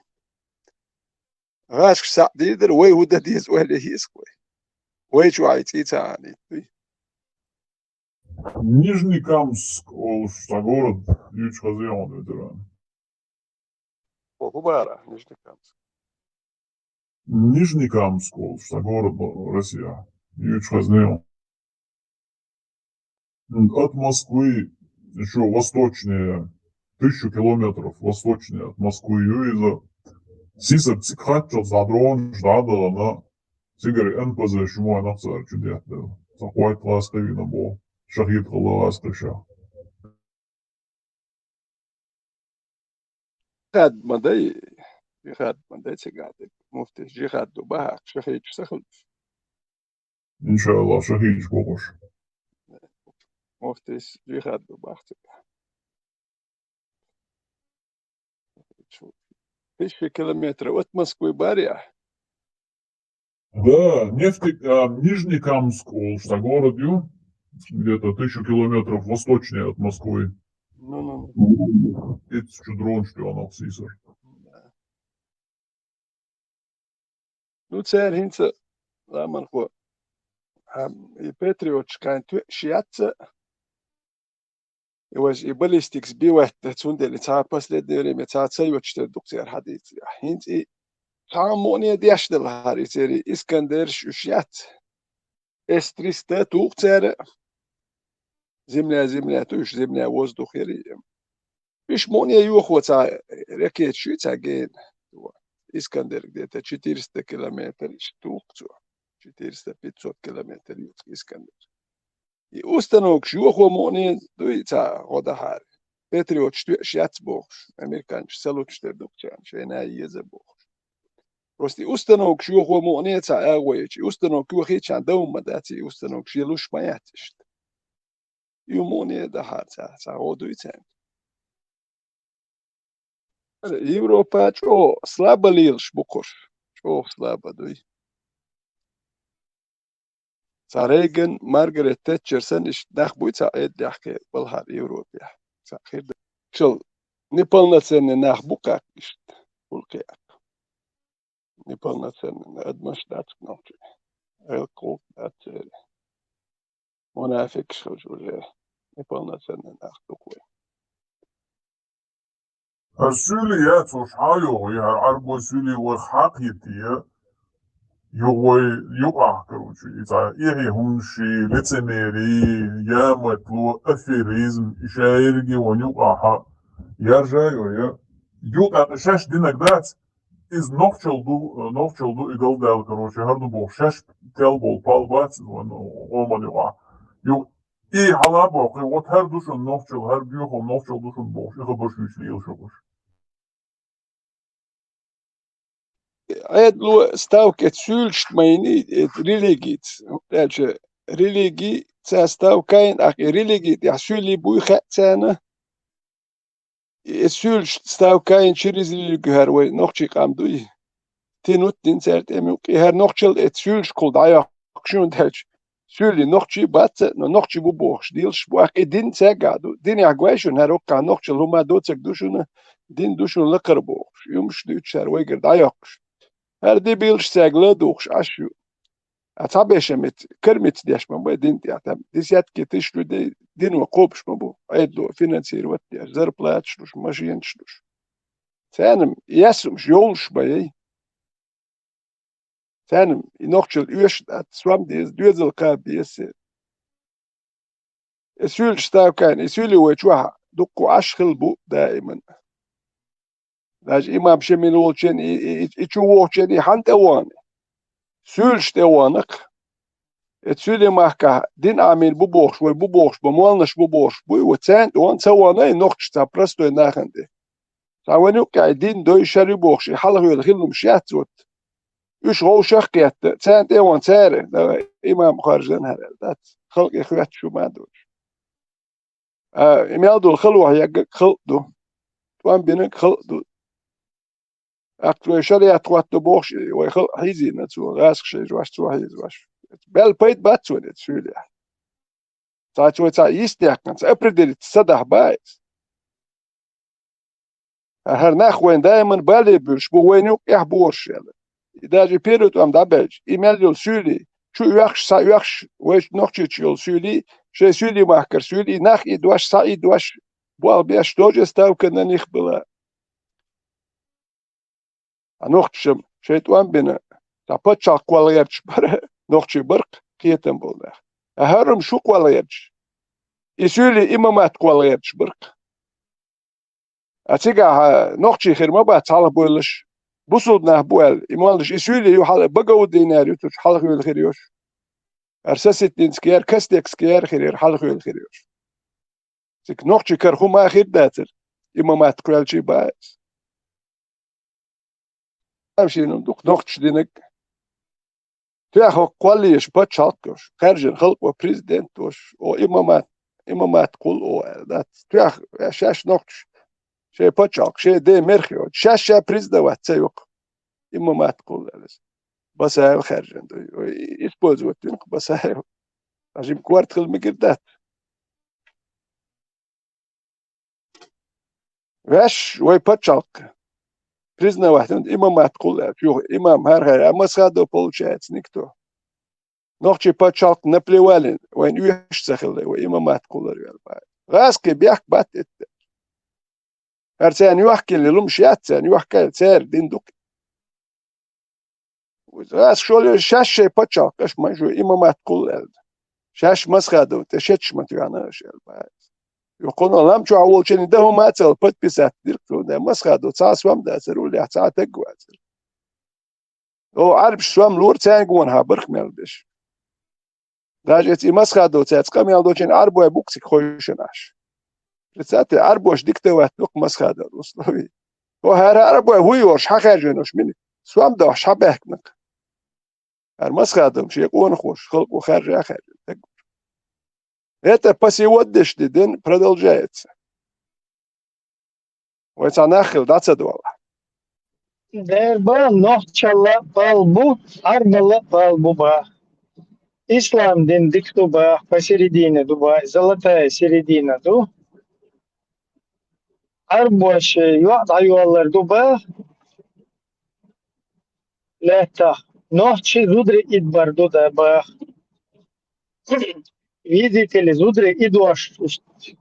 ГӀазкхаша схьа дийр дара, вай хӀун дан деза ойла еза-кх вай. Вай чохь и цӀий ца Ӏанийта дуй. Нижнекамск олуш цхьа город юьйцуш хезний хьуна, ветеран? О, хӀун бара, Нижнекамск? Нижнекамск олуш цхьа город Россия юьйцуш хезний хьуна. М, от Москвы ещё восточнее, тысячу километров восточнее от Москвы ю иза. Сийсара цига хаттачу цхьа дронаш дӀадахана, цигара Н П З шу ма нах цара чу деттара. Цхьа кхойтта гӀазкхи вина боху, шахид хилла гӀазкхаша. Джихад ма дай, джихад ма дай цигахь дерг. Муфтис джихад ду бахьа, шахидаш ца хилча. Иншаллах, шахидаш бохуш. Муфтис джихад ду бахьа цигахь. Тысяча километров от Москвы бари ахь? Да, Нефтек-, а, Нижнекамск олуш цхьа город ю, где-то тысячу километров восточнее от Москвы. Ну, ну, ну. Итт чу дронаш тоьхна сийсара. Да. Ну, цара хӀинца, ламанхо, а, и патриоташ кхайна тоьаш яц а, и вайша и баллистикс бивайтта, цундела цхьа последнее время цхьа ца йоцуш тера ду-кх церан хьадийцарехь. ХӀинца и цхьа а мукъане деш дала хӀара и церан Искандерш уьш яц. С триста туху цара. Земля, земля, то есть земля, воздух яра и. Уьш мукъане йохо цхьа ракеташ ю цхьа гена. Искандер где-то четыреста километр, иштта туху цо. Четыреста, пятьсот километр ю Искандер. И установкаш йохо мукъане дуй цхьа гӀо дахьара. Патриоташ тоьаш яц бохуш, американцаш ца лучуш тера ду-кх царна, шайна а еза бохуш. Просто и установкаш йохо мукъане цхьа агӀо йича, и установка йохийча, дов ма дац, и установкаш ялуш ма яц иштта. И мукъане дахьара цхьа, цхьа гӀо дуй царна. Европа чӀогӀа слабо лелаш бу кхуш, чӀогӀа слабо дуй. Цхьа Рейган, Маргарет Тэтчер санна иштта нах буй цхьа Ӏедалехь кхин балхара Европехь. Цхьа хир ду. Шал неполноценный нах бу кхаькх иштта, гӀуллакхе а. Неполноценный, адамаш дац нохчий. Гӏелкхух дац церан. Мунафикаш хилча уже неполноценный нах ду-кх вай. Ас суьйлий яц уьш хьан йогӀу, я хӀара Ӏарбой суьйлий вайх хьакхетий, я юха вай юкъахь, короче, и цхьа эхье хӀуманаш, лицемерие, яматло, аферизм, и шайерриге вайн юкъахь яржа а йо, я юкъахь шаьш динарг дац, иза нохчалла ду, нохчалла ду, и галдаьлла, короче, хӀара ду боху, шаьш тел болу пал бац иза вайн къоман юкъахь. Ю-, и хьала а боху, вот хӀара ду шуна нохчалла, хӀара боьхалла нохчалла ду шуна бохуш, и хабарш вуьйцу лелаш ву уьш. Ӏедало ставка эцу суьйлашца ма йиний, эцу религица. Аьлча религи цхьа ставка йина, ахь и религи тӀехь суьйлий буй хаьа царна. И суьйлаш ставка йина через религию хӀара вай нохчий къам дуй. тянуть дина церан тӀема юкъе. ХӀара нохчалла эцу суьйлашкахула дӀайоккхуш, хӀунда аьлча суьйлий нохчий бац, но нохчий бу бохуш дийлаш бу. ТӀаккха и дин цаьрга а ду. Динехь гойш ю, хӀара хӀокху нохчалла хӀума доцург ду шуна, дин ду шуна лакхара бохуш. Уьш дуьйцуш хӀара вайгара дӀайоккхуш. ХӀара дин бийлаш цаьрга ладугӀуш Ӏаш ю. А цхьаберш меца, кара меца деш ма бай дин тӀехь, там десятки тысяч людей дино кхобуш ма бу, Ӏедало финансировать деш, зарплаташ луш, машинаш луш. Царна ясумаш йовлуш бай. Царна и нохчалла оьшуш дац, сом деза, доьзал кхаба деза. И суьйлаш ставкана, и суьйлий вай чохь дуккха Ӏаш хилла бу даиман. Даже имам Шемил волчун и, и, и, и чу вохучун и хьан тӀе вахана? Суьйлаш тӀе вахана-кх. И суьйлий махкахь дин Ӏамийна бу бохуш, вай бу бохуш, бан молланаш бу бохуш, буй, вай царна тӀе вахана, ца вахана и нохчаша цхьа простой нахана тӀе. Цхьа вайна юккъехь и дин дой, шари бохуш, и хьалха вела хилла хӀумнаш яц вот. Уьш вовшах а кхетта, царна тӀе а вахана цара, давай, имам хоржан хӀара аьлла дац. Халкъе хоьттуш хӀума а доцуш. А, и мел долу хало хьегга халкъ ду. ТӀом бинарг халкъ ду. ТӀаккха вай шариат хӀотто бохуш, вай халкъ хьийзийна цо, гӀазкхаша шайн жош цо хьийзош. Бел пайда бац цунна эцу суьйлехь. Цхьа цо цхьа йистехканца определиться ца дахь бац. ХӀара нах вайн даиман бале буьлуш бу, вайна юккъехь борш яла. И даже первый тӀом дӀабаьлча, и мел йолу суьйлий, чу оьхуш, схьаоьхуш, вайчу нохчийчу йолу суьйлий, шайн суьйлий махкара суьйлий, нах и дош, схьа и дош, болх беш, тоже ставка на них была. А нохчаша шайн тӀом бина, цхьа пачхьалкх кхолла гӀерташ бара, нохчий бара-кх кхетам болу нах. А хӀара-м шу кхолла гӀерташ? И суьйлий имамат кхолла гӀерташ бара-кх. А цигахь нохчий хир ма бац хьалха буьйлуш, бусулба нах бу аьлла, и молланаш, и суьйлий ю хьала, Багаудинера ю цу чу хьалха хуьлу хир йолуш. ХӀара Соситинскияра, Костекскияра хир яра хьалха хуьлу хир йолуш. Цига нохчий кара хӀума хир дацара, имамат кхоьлличий бац. Амма шена дукха нохчаша динарг. Тоьхна хӀокху кхоллаеш пачхьалкх йолуш, хаьржина халкъо президент волуш, о, имамат, имамат кхул о аьлла дац. Тоьхна шаьш нохчаша, шайн пачхьалкх, шайн ден мерх йоцуш, шаьш ша признавать ца йо-кх имамат кхул аьлла. Басаев хаьржина ду. Ой, использовать дина-кх Басаев. Ткъа жима корта хила мегар дац. Ваьш вай пачхьалкх признавать вина имамат кхул аьлла. Юха имам хӀара-хӀара, а Масхадов получается никто. Нохчий пачхьалкх наплевали, вайна оьшуш ца хилла, вай имамат кхуллар вел баьа. ГӀазкхий бехк бац эттар. ХӀара царна йохкаелла лумаш яц царна, йохкаелла цара дин ду-кх. ГӀазкхий шоле шаьш шайн пачхьалкх аша ма шу имамат кхул аьлла. Шаьш Масхадов тӀе шеташ ма тоьхна аша аьлла баьа. Юха кхунах лам чохь волчун дан хӀума а ца хилла подписать дира-кх цо, да Масхадов цхьа а сом дацара, уллехь цхьа а таг вацара. О, Ӏарбаш сом лора царна гонахьа барх мел беш. Даже эцу и Масхадов цаьрца къамел долчун Ӏарбой бу-кх цига хойшина Ӏаш. Представьте, Ӏарбоша диктовать ду-кх Масхадовна условий. О, хӀара Ӏарбой хӀун йоруш, хьан хаьржина уьш мила? Сом дохьуш хьан баьхкина-кх? ХӀара Масхадов шен къонахоша, халкъо хаьржа а хаьржина, таг вара. Это по сегодняшний день продолжается. Вай цхьа нах хила дӀа ца долахь. Дера бан нохчалла бал бу, Ӏарбалла бал бу баха. Ислам дин дика ду баха, посередине ду баха, золотая середина ду. Ӏарбоша йоӀ дӀайоллар ду баха. Лаьттах нохчий зударий идбар ду да баха. Видите ли, зударий идош иштта.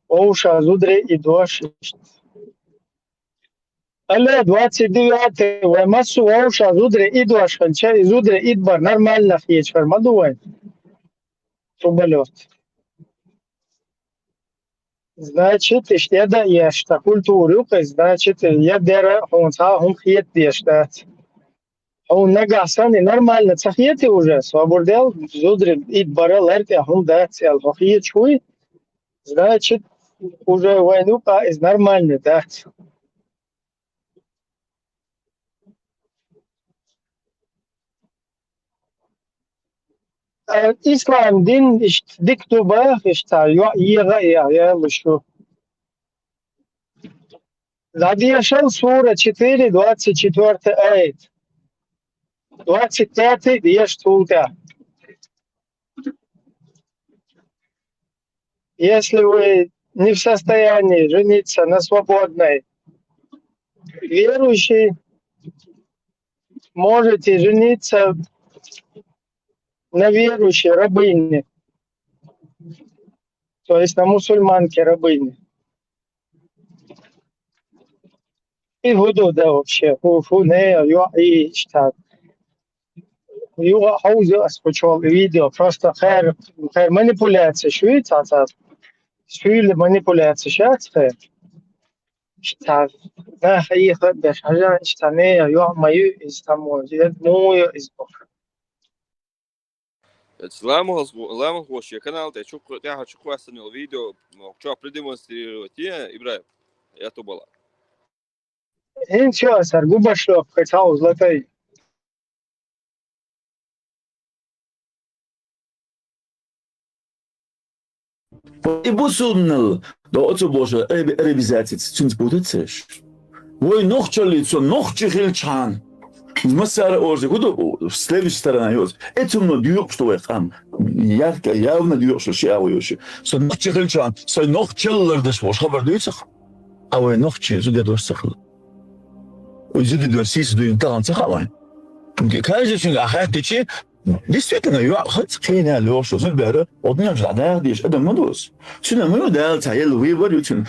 Вовша зударий идош иштта. Алло, двадцать девятое, вай массо вовша зударий идош хилча, и зударий идбар нормально хеташ хир ма ду вайн? Тубалёт. Значит, иштта я дан еш, сан культура ю-кх иза, значит, я дера хьуна цхьа а хӀума хета дезаш дац. Хьуна нагахь санна и нормально ца хетий уже, собар де, зударий идбар лар тӀехь хӀума дац аьлла хьо хеташ вуй, значит, уже вайна юкъахь иза нормально дац. Э, ислам дин иштта дика ду баха, иштта йоӀ еха а еха, я луш ю. ДӀадешал сура четыре, двадцать четвёртый аят. Двадцать пятый дешаш цул тӀехьа. Если вы не в состоянии жениться на свободной верующей, можете жениться на верующей рабыне. То есть на мусульманке рабыне. И буду, да, вообще. Фу, фу, не, ё, и что. Юха хьовза ас кхучул видео. Просто хер, хер манипуляция шуй, ца, ца. Шуйла манипуляция шац хер. Ишта, нах, и хабеш, хажа, ишта, не, ё, мою, из там, мо, из мою, из бо. Ламалхо-, ламалхоша канал тӀа чукх-, тӀехьа чукхоссана йола видео, мо, чохь продемонстрировать е, Ибрахим? Я то была. ХӀинца сар гу башло, кхетал златай. И бусулнал, до оцу божа, араби-, арабизацияца цуьнца путаться еш. Вай нохчаллица, нохчи хилчхьан. Массара ожи, гуду, следующая сторона йоз. Эцунна дуьйкъуш ду вай къам. Ярко, явно дуьйкъуш ду, ши агӀо йош. Со нохчи хилчхьан, со нохчаллар даш волуш хабар дуьйцах. А вай нохчи зуда дош ца хила. Уй зуда дош сийса дуьйна тахана ца хаьа вайн. Каждый шуьнга а хаьттичи, действительно, ю хаза кхийна лошу зудбера, одним же дагадеш, адам ма доз. Цуьнан ма ю Дала ца елла выбор ю цуьнан.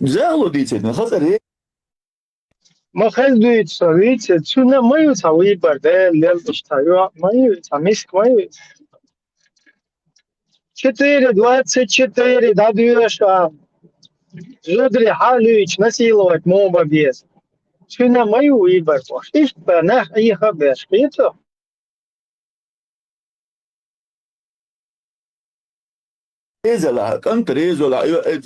Зало дийцина, хаза ре. Ма хаза дуьйцу со, вийца, цуьнан ма ю ца выбор, Дала лелдаш ца ю, ма ю ца миска, ма ю. Четыре, двадцать четыре, да, дуьйша. Зудри хьалуьйчу насиловать мо бан беза. Цуьнан ма ю выбор баш. Иштта нах Ӏеха беш, кхета? Резала, кӀант резала, ю-, э,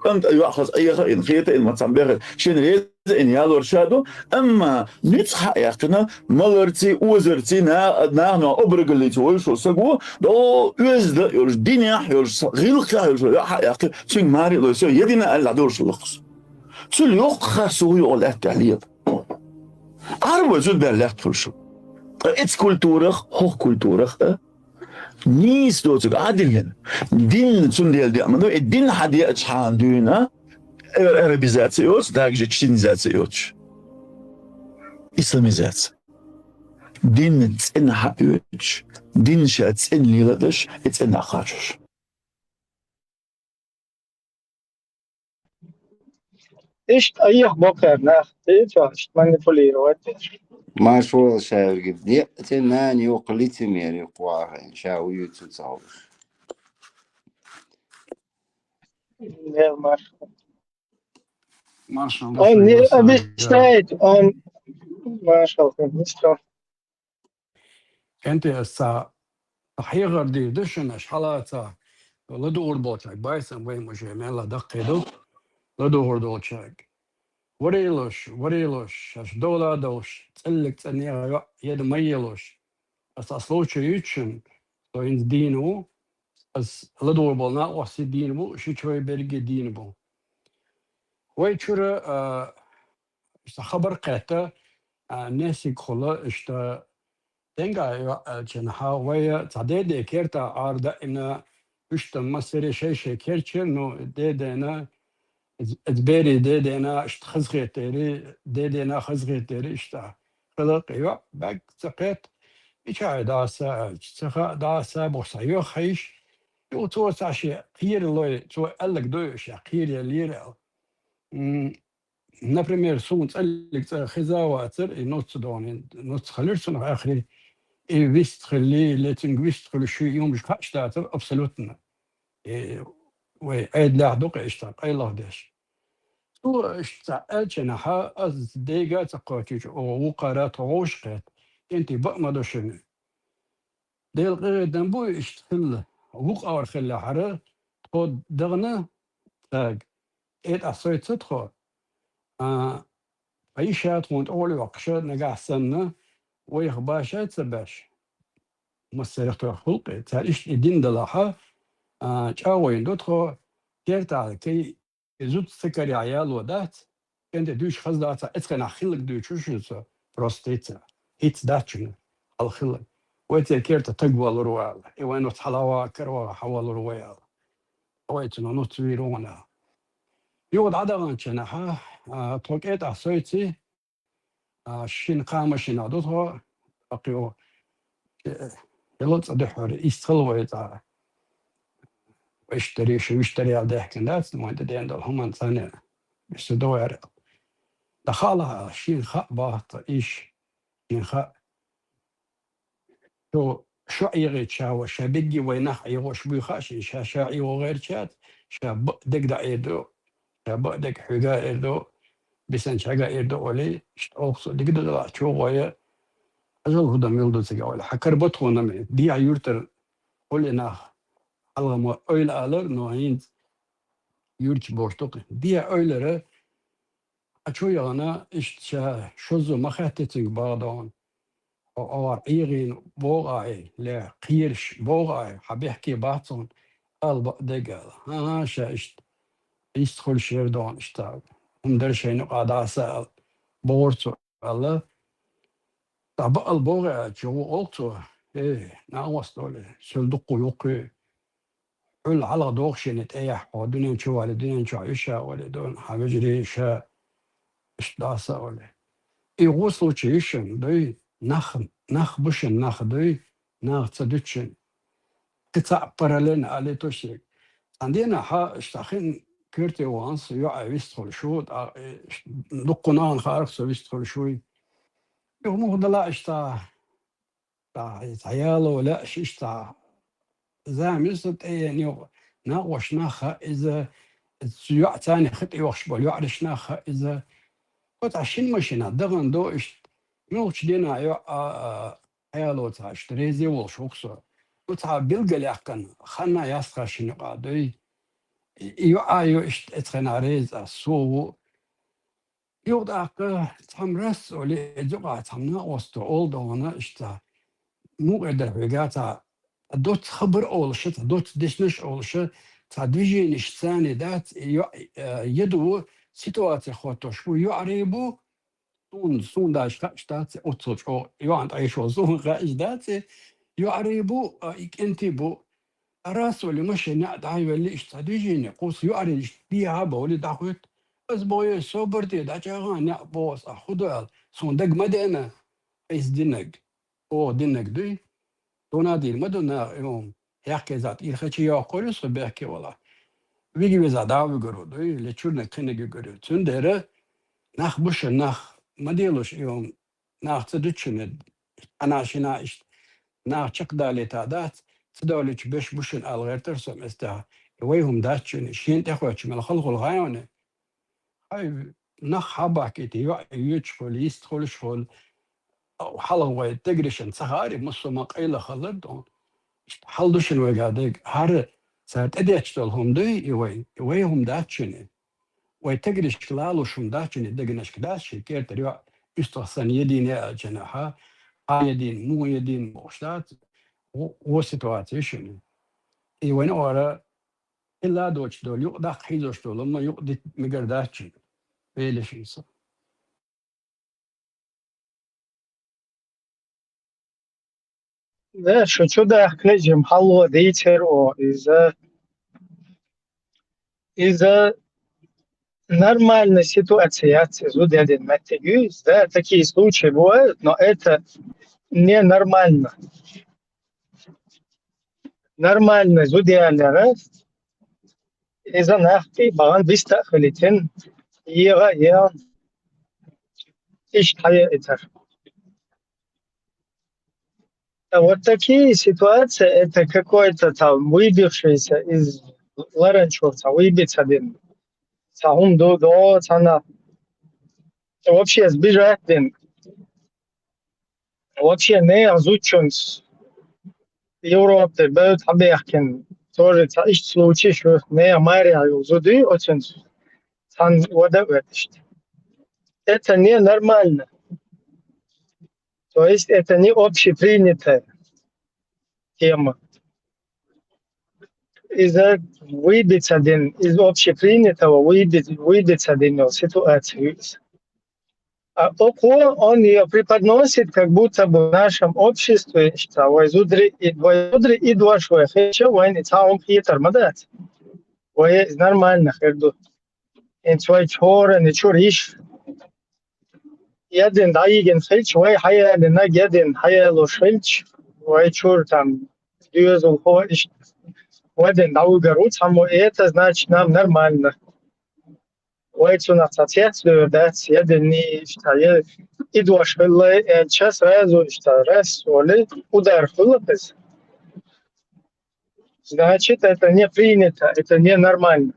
кӀант ю хаза Ӏеха, ин хета, ин мацам бехар. Шен реза, ин ялор ша ду, амма нуьцкъа хьа яьккхина, маларций, озарций, на-, нахана обрагаллица вуьйш волу саго, до оьзда йолуш, динехь йолуш, гӀиллакхехь йолуш, ю хьа яьккхи, цуьнга маре а лой, со едина аьлла долуш лакхус. Цуьнан йоккха харцо ву юкъа лаьттахь лела. Ӏарбой зудбаьлла лаьтта хуьлуш. Ткъа эцу культурах, хӀокху культурах а нийса доцург Ӏадиллина. Дин цундела деа ма ду, и дин хьан деачхьана дуьйна, э, арабизация йоцу, дагажа чинизация йоцуш. Исламизация. Дин цӀена хьаоьцуш, дин ша цӀена леладеш, и цӀена кхачош. Иштта айхьа боккхара нах, тӀе а чохь, иштта манипулировать деш. Маршо шаьрга, декъа цӀе нана йоккха лицемер ю кху вахийна, ша вуьйцу ца хууш. Не, маршо. Маршо, Он не обещает, он, маршо, не что. КӀентий, аса ца хьехар дийр ду шуна, аша хьалаца ладугӀур болчаьрга, байсам вайн уже мелла даккхий ду, ладугӀур долчаьрга. Варелош, варелош, аша дола а долуш, цӀеллиг цӀанъяха йоӀ еда ма елош. Аса случай юьйцу шуна, со хӀинца дийна ву, аса ладугӀур болу накъостий дийна бу, ши чой берриге дийна бу. Вай чуьра, а, иштта хабар кхетта, а, несиг хула, иштта, денга йоӀ аьллачунхьа, вай цхьа деде керта Ӏара даима, уьш тан массаре шай-шай керчира, ну, дедена, эц-, эц берий дедена, иштта хазахетари, дедена хазахетари, иштта. Хила кхин йоӀ баьг ца кхетта, мичахь даса аьлча, ца хаьа даса боху сан йоьххьа йиш, юха цо ца шен кхера лой, цо аьлларг дойуш, ша кхера еллера аьлла. М, Например, суна цӀаллиг цӀа хеза вацара, и нуц догӀна, нуц хилира цунах ахри, и вист хилли, ле цуьнга вист хуьлуш ю, и хӀумаш кхаъш дацара абсолютно. И вай Ӏедалехь ду-кх иштта къайлахдеш. Цо иштта цхьа аьллачунхьа, ас дега а ца кхочуьйтуш, оха вукхара тхо вовшахкхетта, кӀентий баа ма ду шуна. Делан къинхетам бу иштта хилла. Вукхара хиллехьара, тхо дахана цаьрга, тӀе тӀе сойца тхо, а, ткъа йиша тхуна тӀе йоккхуша нагахь санна, вайх баша а ца беш, массарех тхох гӀуллакхе, цара иштта и дин далахьа, а, чӀагӀо йина ду тхо, кертахь кхин И зуда ца карехь яло дац, кӀентий дуьйцуш хаза дац, эцхенахь хилларг дуьйцуш ю со, просто хӀинца, хӀинца дац шуна. Алхилла. Вай цӀе керта таг валур вала. И вай нуц хьалава карва хьавалур вай ала. Вай цуна нуц вирона. Югъ дӀадагӀанча наха, а, тхо кӀетӀа сойци, а, шин кхама шина ду тхо, акъё, э, хӀела цӀа духьур, истхал вай цӀа. Виштари, шу виштари ал дехкин дац, мой да ден дол, хуман цане. Бису довар. Да хала, шин ха бахта иш. Шин ха. То шо Ӏийгъи чава, ша бегги вай нах Ӏийгъош буй хаши, ша, ша Ӏийгъо гъерчат, ша б-, дег да Ӏийду, ша б-, дег хьуьга Ӏийду, бисан чага Ӏийду оли, шт охсо дигдала чугъоя, ажал худа милду цига оли. Хакар батхунами, дия юртар оли нах, алгъама ойла алар, но инц юрч боштук. Дия ойлара, а чу ягъана, ишт ша шозу махаттицинг багъдон. О, овар Ӏийгъин богъай, ле, кхирш богъай, хьабехки бацун, алба дегал. Ха, ша ишт, ист хул шердон, ишта. Умдар шайну къадаса ал, борцу алла. Таба ал богъай, чугу олцу. Э, на вастоле, сул дукку юкку. ХӀул гьалгӀа дохшени тӀеяхь хьо, дунен чу вали, дунен чу иша вали, дун хьавижри иша, иш даса вали. И гъу случай ишен дуй, нах, нах бушен нах дуй, нах ца дучен. Кица параллельно али тушик. Андена хьа штахин кирти ванс, юа вистхул шут, а, э, ш-, дуккунаган харах со вистхул шуй. Югъ мухдала ишта, Та, та яло лаьш иштта. Замиса тӀе нух, накъош наха иза, цу йоӀ цани хит йохш бол, йоӀриш наха иза. Кота шин машина, даган до ишт, мулч дина йоӀ, а, а, яло ца ишт, рези волш вуксо. Кота билгаляккан, ханна ясха шин йоӀ дой. И, и йоӀ а йо ишт, эцхена рез а, суву. Югъдакъа цхьам расцӀули, эзукъа цхьамна осто олдона ишта. Мукъедар хӀуга ца доц хабар олуша, ца доц дешнаш олуша, ца движениш цани дац, ё-, э, еду ситуация хоттош бу, юари бу, сун, сун даш хачтац, оццул чӀо, юан тӀайшо сун хачдац, юари бу, а, икӀенти бу. Арасули машина дӀайвелли ишта движение, кус юарилиш дигьа бавли дахъуьт. Аз бое собар де дачагъан я бос а худал, сун даг мадена, эс динаг. О, динаг дуй. Дона дир мадуна, эм, яхке зат, ирхачи яхъули су бехке вала. Виги веза дав вигуру дуй, лечурна кинеги гуру. Цундера нах буша нах маделуш, эм, нах ца дучуне, ана шина ишт, нах чакхдали та дац, ца давлич беш бушун ал гъертар сом эста, вай хум дачуни, шин тӀехвачу мел халхул гъайони. Хай, нах хабакити, ю-, юч хул, ист хулш хул, хала вай тегришин ца хари, мусума къайла халар дон. Ишт хал душин вай гадег, хар ца тӀедеч дол хум дуй, и вай, и вай хум дачуни. Вай тегришк лалушум дачуни дегнашк дас ши кертер ю истахсан едине алчана ха, а един, му един муштат, о, о ситуация шуни. И вайна ора, илла доч дол, юкъ дах хизош дол, ма юкъ дит мигар дачу. Велишинса. Да, шучу дахкале жим хьалла дийцар о, иза, иза нормальная ситуация, я ци зудядин маттегюз, да, такие случаи бывают, но это ненормально. Нормально зудялера, иза нахти баган биста хилитин, ега, ега, иш хая итар. А вот такие ситуации, это какой-то там выбившийся из ларанчурца, выбиться дин. Цахум до, до, цана. Вообще сбежать дин. Вообще не зучунс. Европе бэут хабехкин. Тоже ца иш случай шу не мария зуды, очень сан вода ветишт. Это ненормально. То есть это не общепринятая тема. Из-за выбить один, из общепринятого выбить, выбить один ситуацию. А окхо он её преподносит, как будто бы в нашем обществе, иштта, вай зударий, и вай зударий идвош вай хилча, вайна цхьа хӀума хетар ма дац. Вай из нормально хир ду. ХӀинца вай чорана чура йиш ядина дӀайигина хилча, вай хьаялинарг ядина хьаялуш хилча, вай чура там доьзалхо иштта вадина дӀавуьгар ву цхьаммо, это значит нам нормально. Вай цунах цхьа цец дер дац, ядина иштта, я идвош хилла аьлча, сразу иштта, раз, оли, удар хилла кхеза. Значит, это не принято, это ненормально.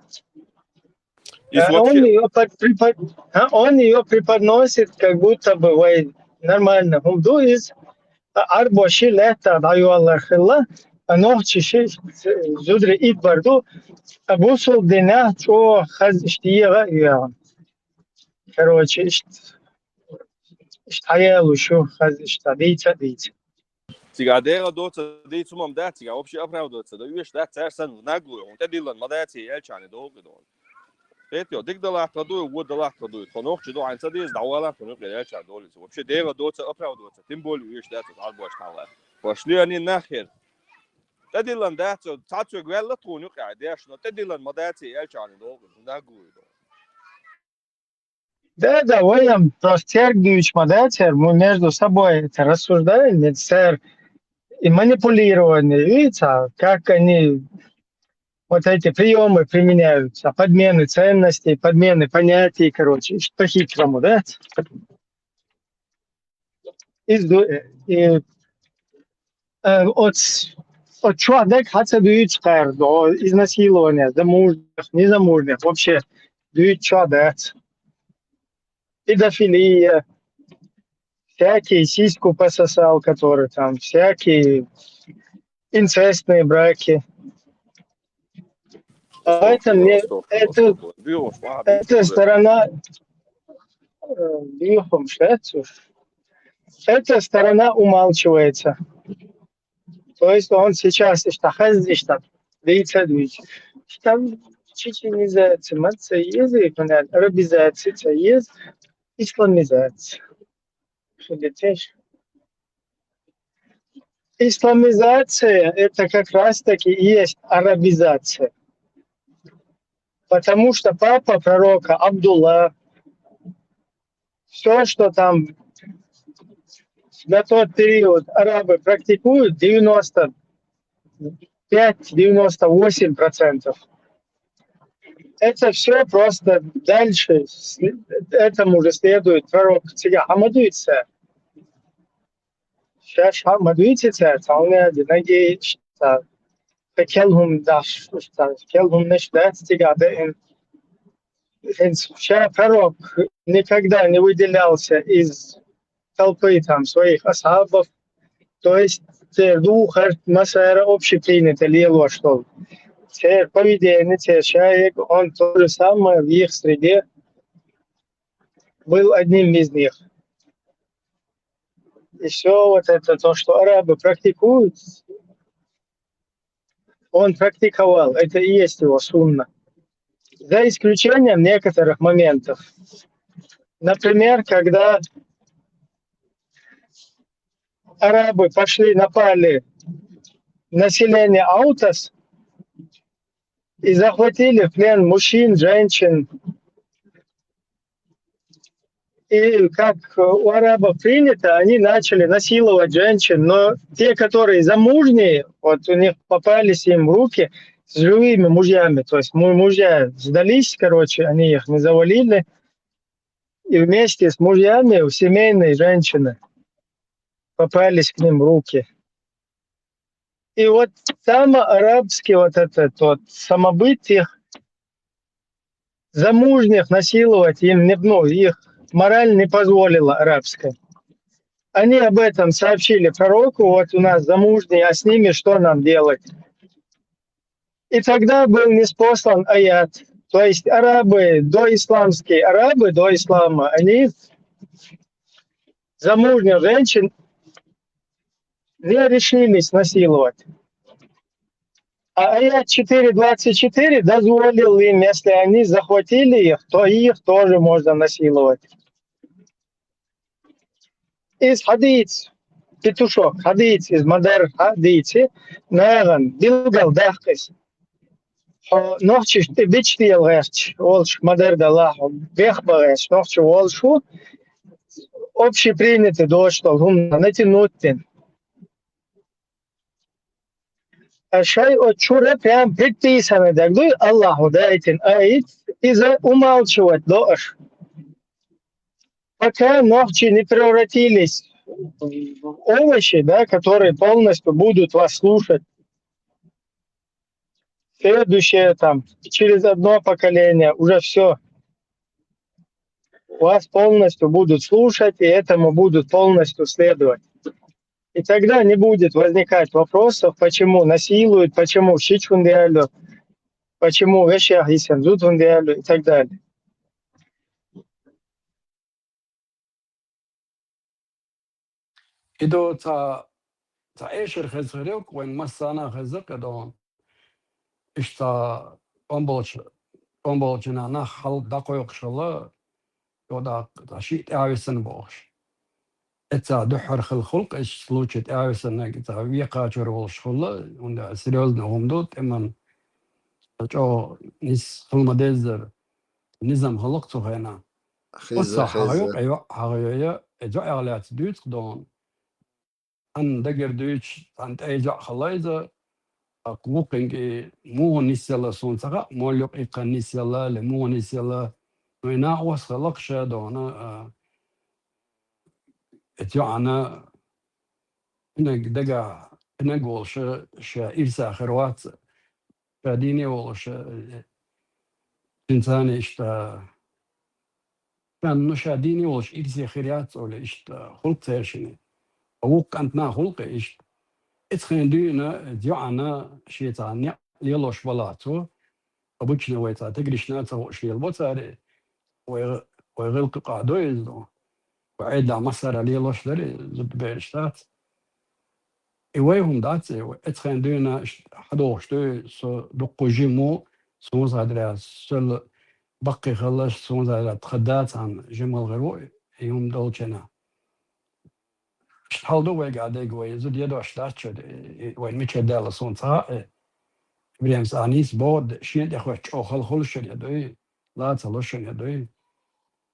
Из А он вообще, её под- препод- а он её преподносит, как будто бы вай нормально. ХӀума ду из, а, Ӏарбоша лаьтта дӀайоаллар хилла, а нохчаша зударий идбар ду, а бусулба динехь чӀогӀа хаза иштта егӀа а йоьгӀна. Короче, иштта, иштта хьаялуш ю, хаза иштта дийца а дийца. Цигахь дегӀа доца дийца хӀума дац, цигахь вообще оправдываться дан оьшуш дац, цара санна нагло, хьуна тӀедиллина ма дац, аьлча хьуна долу и долу. Хетайо, дика далахь тхан дуй, вон далахь тхан дуй, тхо нохчий ду, хьайна ца деза, дӀавала тхуна юкъера, аьлча хьуна долу иза. Вообще дегӀа доца оправдываться, тем более оьшуш дац, Ӏарбош тхьалла. Пошли они нахер. ТӀедиллина дац, цхьа цуьнга ваьлла тхуна юкъе деш, но тӀедиллина ма дац, аьлча хьуна долу, нагло и долу. Да, да, вайна просто церг дуьйцуш ма дац, мы между собой это рассуждаем, ведь церг и манипулирование, видите, как они вот эти приемы применяют, а, подмены ценностей, подмены понятий, короче, иштта по-хитрому, да? Из ду- и, э, от, от чохь дерг хьан ца дуьйцу кхара, до изнасилования, замужних, незамужних, вообще дуьйцу чохь дац. Педофилия, всякие сиську пососал, который там, всякие инцестные браки. Поэтому мне это, эта сторона, э, бьёхом считается уж. Эта сторона умалчивается. То есть он сейчас иштта хаза иштта дийца дуьйцу. Там чеченизация, маца еза, арабизация ца еза, исламизация. Что здесь? Исламизация — это как раз-таки и есть арабизация. Потому что папа пророка Абдулла, все, что там на тот период арабы практикуют, девяносто пять-девяносто восемь процентов, это все просто дальше с- этому же следует пророк. Цигахь хьан ма дуьйцу цара? Шаьш хьан ма дуьйцу цара, цхьа хӀума динарг иштта, кхин хӀума даш, иштта, кхин хӀуманаш дац цигахь деана. ХӀинца ша пророк никогда не выделялся из толпы там своих асхьабов. То есть церан духар массара общепринято лелош долу. Церан поведение, церан шаерг, он то же самое в их среде был одним из них. И все вот это, то, что арабы практикуют, он практиковал, это и есть его сунна. За исключением некоторых моментов. Например, когда арабы пошли, напали на селение Аутас и захватили в плен мужчин, женщин. И как у арабов принято, они начали насиловать женщин, но те, которые замужние, вот у них попались им в руки с живыми мужьями, то есть му- мужья сдались, короче, они их не завалили, и вместе с мужьями у семейной женщины попались к ним в руки. И вот там арабский вот этот вот самобытие, замужних насиловать им не, ну, их мораль не позволила арабская. Они об этом сообщили пророку, вот у нас замужние, а с ними что нам делать? И тогда был ниспослан аят. То есть арабы, доисламские арабы, до ислама, они замужних женщин не решились насиловать. А аят четыре двадцать четыре дозволил им, если они захватили их, то их тоже можно насиловать. Иза хьадийца, петушок, хьадийца, иза ма-дарра хьадийца, нахана билггал даккха иза. Хьо нохчашта тӀе бича дела гӀерташ волуш ма-дарра далахь, хьо бехк бан гӀерташ нохчо волуш ву, общепринятый доцуш долу хӀума натянуть дина. А шайн оцу чуьра прям предписанный дагадуй, Аллахьо даийтина аят, иза умалчивать до аша. Пока нохчи не превратились в овощи, да, которые полностью будут вас слушать. Следующее там, через одно поколение, уже все. Вас полностью будут слушать и этому будут полностью следовать. И тогда не будет возникать вопросов, почему насилуют, почему шичун диалло, почему вещи ахисан зутун диалло и так далее. И ду ца, ца эшар хеза хир ю, вайн массана а хеза кхидӀа. Иштта тӀом болчу, тӀом болчу нах хьал дӀакхойкхуш хилла, йо даккха, ца шиъ тӀаьхьависина бохуш. Эца дуьххьара хила хуьлу-кх, эцу случае тӀаьхьависинарг ца векхачуьра волуш хуьлу, хӀунда серьёзно хӀума ду, тӀеман чӀогӀа нис хила ма-деззара, низам хилла-кх цу хенахь. Хеза, оццахь хьагӀайо, хеза. КӀайо, хьагӀайо, я, и жаӀ лаьцна дуьйцу-кх дона. Цхьанна дагара дуьйцуш, цхьанна тӀе и жаӀ хилла иза, тӀаккха вукхуьнга и муха нисъелла суна ца хаьа, молла юкъа иккхина нисъелла, или муха нисъелла. Ну, и накъост хилла-кх ша дона, а, эца йоӀана, кхинаг дагахь, кхинаг волуш, ша ирса хир вац, ша дийне волуш, э, цуьнан царна иштта, ша, ну, ша дийне волуш ирсе хир яц олий, иштта, хуьлу-кх церан шинна. Ткъа вукху кӀантана хуьлу-кх иштта. Эцу хенахь дуьйна, эца йоӀана шен цхьа некъ лелош балахь цо, обычно вай цхьа тигришна а ца хууш лелабо цара, вай, вай гӀиллакх юкъахь ду иза. Вай Ӏедалехь массара а лелош дара, зуда бераш дац. И вай хӀума дац, и вай. Эцу хенахь дуьйна ш-, хьадохуш ду, со дуккха жима ву, суна схьадаьлла, сол баккхий хилалаш, суна схьадаьлла, тхан да цхьанна жималла хир ву, и хӀума долчу хенахь. Иштта хьал ду вайга а дерг, вай зуда едош дац шуьга, и, и вайна мичара даьлла суна ца хаьа, и. Ибрахьимс а нийса боху, шена тӀехӀоьттича чӀогӀа хала хуьлуш хир я дуй, ла ца луш хир я дуй,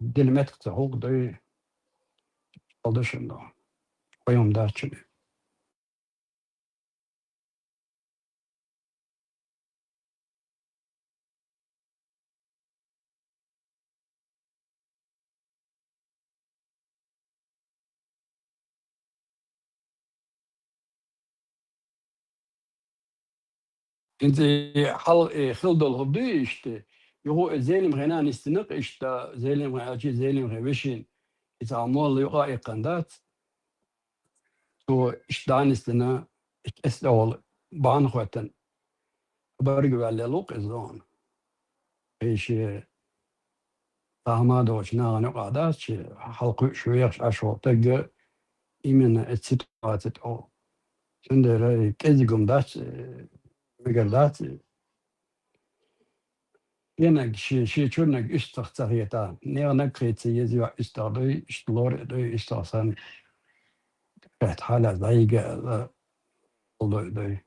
дила меттиг ца хуьлу-кх дуй. Хьал ду шуна. Вай хӀума дац шуьга. ХӀинца и хьал, и хила долу хӀума дуй иштта, юха и Зелимхенахь нисдина-кх иштта, Зелимхен аьлчи, Зелимхен вешин, и цхьа молла юкъа а иккхина дац. Цо иштта дӀа а нисдина, иштта эс тӀехула бахьана хӀоьттина, барга ваьлла лу-кх иза дона. Кхин шен цхьа хӀума доцучу нахана юкъахь дац, шен хьал кхуьуш вехаш Ӏаш волу стаг именно эцу ситуаци тӀехула. Цундела и кӀезиг хӀума дац, э, мегар дац, э, Шенаг ши-, шен чуьрнаг уьстагӀ ца хетахь, нехан наг хийца еза йоӀ уьстагӀ дуй, иштта лор а дуй, уьстагӀ санна. Шаьш хьалаьцна дӀайига аьлла, хӀума дуй.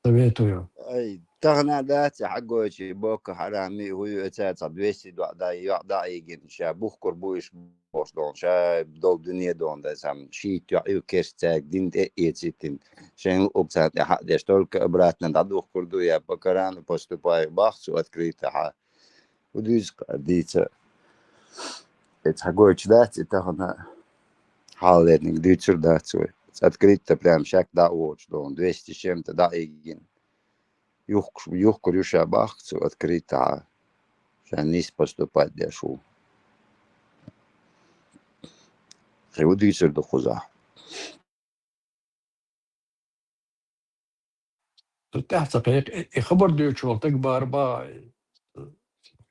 Советую. Ай, тахана дац, хьагойту Боко Хьарами, хӀу ю, эца цхьа двести доӀ дай, йоӀ дӀа а йигина, ша бухкур бу иш бохуш долу, ша долу дуьне долу дай сам, шийтта йоӀ ю керст цаьрга дин тӀе а эцийтина. Шайн луъург царна тӀе хьа а деш, только обратно дӀадухкур ду, я по Корану поступаю, бах цу открытахьа. ХӀу дуьйцу-кх дийца. И цхьа гойтуш дац, и тахана хьалалерниг дуьйцур дац вай. Цу открыто прям шек дӀа а воцуш долу, двести с чем-то дӀа а йигина. Юхкуш-, юхкур ю ша бах цу открытахьа. Ша нийса поступать деш ву. Хи хӀу дуьйцур ду кхузахь. Цу тӀаьхьа ца кхайкха, и, и хабар дуьйцуш волу стаг бара баха, и,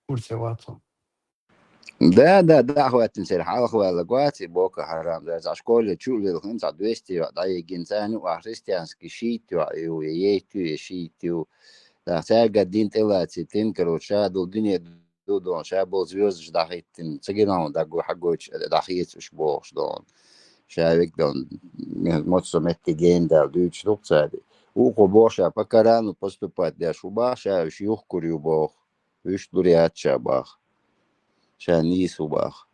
курсе вацахь. Да, да, да, хӀоьттина церан хьалха ваьлла гоций Боко Хьарам, да, цхьа школе чу а лилхина, цхьа двести йоӀ дӀайигина, царна юкъахь христианский шийтта йоӀ ю, я ейтта ю, я шийтта ю. Да, цаьрга дин тӀелацийтина, короче, ша долу дуьне ду дон, ша бол звездаш дӀахиттина, ца гинал дагу хьагойч дӀахийца уш бохуш дон. Ша век дон, ме-, моццо метте гейн дал дуьйцуш ду цаьрга. Вукхо боху ша по Корану поступать деш ву бах, ша уьш юхкур ю боху. Уьш дур яц ша бах. Ша нийса ву бах.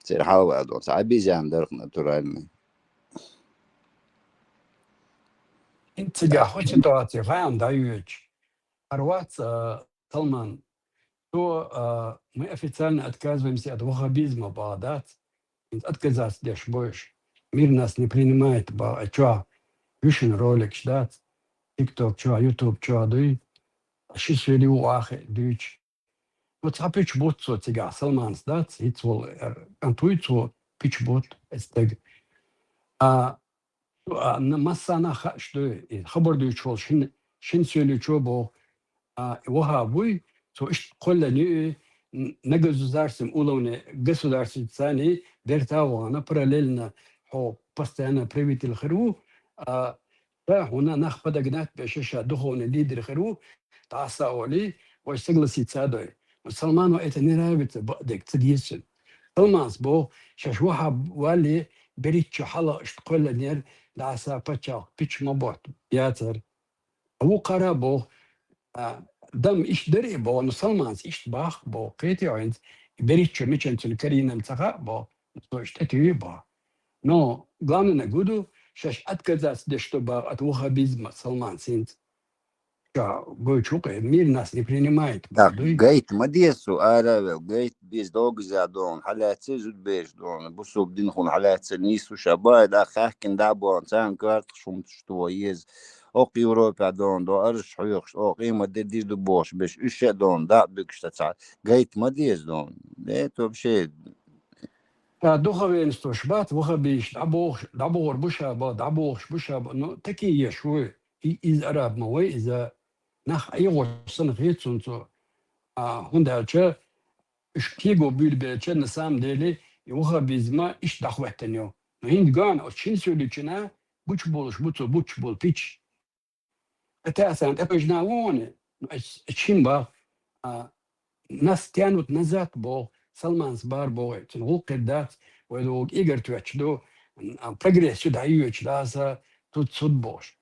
Церан хьалаваьлла дон. Ца обезьян дарх натуральный. Цигахь хӀун ситуация, хаам дӀайоьдуш. Хьара вац, а, Салман, то, а, мы официально отказываемся от ваххабизма, бах дац. ХӀинца отказаться деш бойш. Мир нас не принимает, бах, а чо? Вишина роликаш дац. TikTok чо, YouTube чо дуй. Ши суьли ву ахе дуьйч. Ну, цхьа пич бут цо цигахь, Салманс дац, хӀинца волу, э, кӀант вуй цо, пич бут, эцтаг. А, а, н-, массанах хууш ду, и хабар дуьйцуш волу шин, шин суьличо боху, а, и ваххаб вуй, цо иштта кхоьллина ю, н-, на государственном уровне, государственный цани, берта а вахана, параллельно хьо постоянно правитель хир ву, а, ша хьуна нах подогнать беш, ша духовный лидер хир ву, дӀаса олий, вай согласиться а дой. Но Салману это не нравится, бакъдерг ца деза цуьнан. Салманс боху, шаьш ваххаб валле, берриччо хьалха иштта кхоьллинера, дӀаса пачхьалкх пич ма ботта, яцара. А вукхара боху, а, дам иштта дара и боху, но Салманс иштта бахка боху, кхетий хьо хӀинца, берриччо мичан цуьнан карийнам ца хаьа боху, цо иштта тӀетуьйхи боху. Но главное гу ду, шаьш отказаться деш ду баху от ваххабизма, Салманс хӀинца. Ша гойтуш ву-кх, мир нас не принимает, Так, дуй? Гайта ма деза цо, ара а вел, гайта беза догаза дон, хьалаьцци зудбераш дон, бусулба дин хьуна хьалаьцци нийса ву ша, бай, дӀа хаьхкина дӀа а бон, царна коьртах шумташ тво еза. Окху Европе дон, до арш хьоьхуш, о, къемат де дир ду бохуш, беш, уьш а дон, дӀа а буьгуш ца цхьа, гайта ма деза дон. Э, то вообще. Ша духовенствош бац, ваххабиш, дӀабохуш, дӀабохур бу ша бо, дӀабохуш бу ша бо, ну, такие еш вуй. И, иза араб ма вай, иза нах ӀийгӀош санна хета цунна цо. А, хӀунда аьлча, уьш кего буьйлабелча, на самом деле, и ваххабизма иштта дӀахӀоьттина ю. Но хӀинца гоьна, оцу шина суьличина гучуболуш бу цо, гучуболу пич. ТӀетаьӀа царна тӀепажна ву хьуна, но эс, эс шин бах, а, нас тянут назад боху, Салманс бара боху, цуьнан гӀуллакх хир дац, вай лугӀу кӀигар тоьттуш ду, а, прогресс чу дӀайоьдуш даса, цуд-цуд бохуш.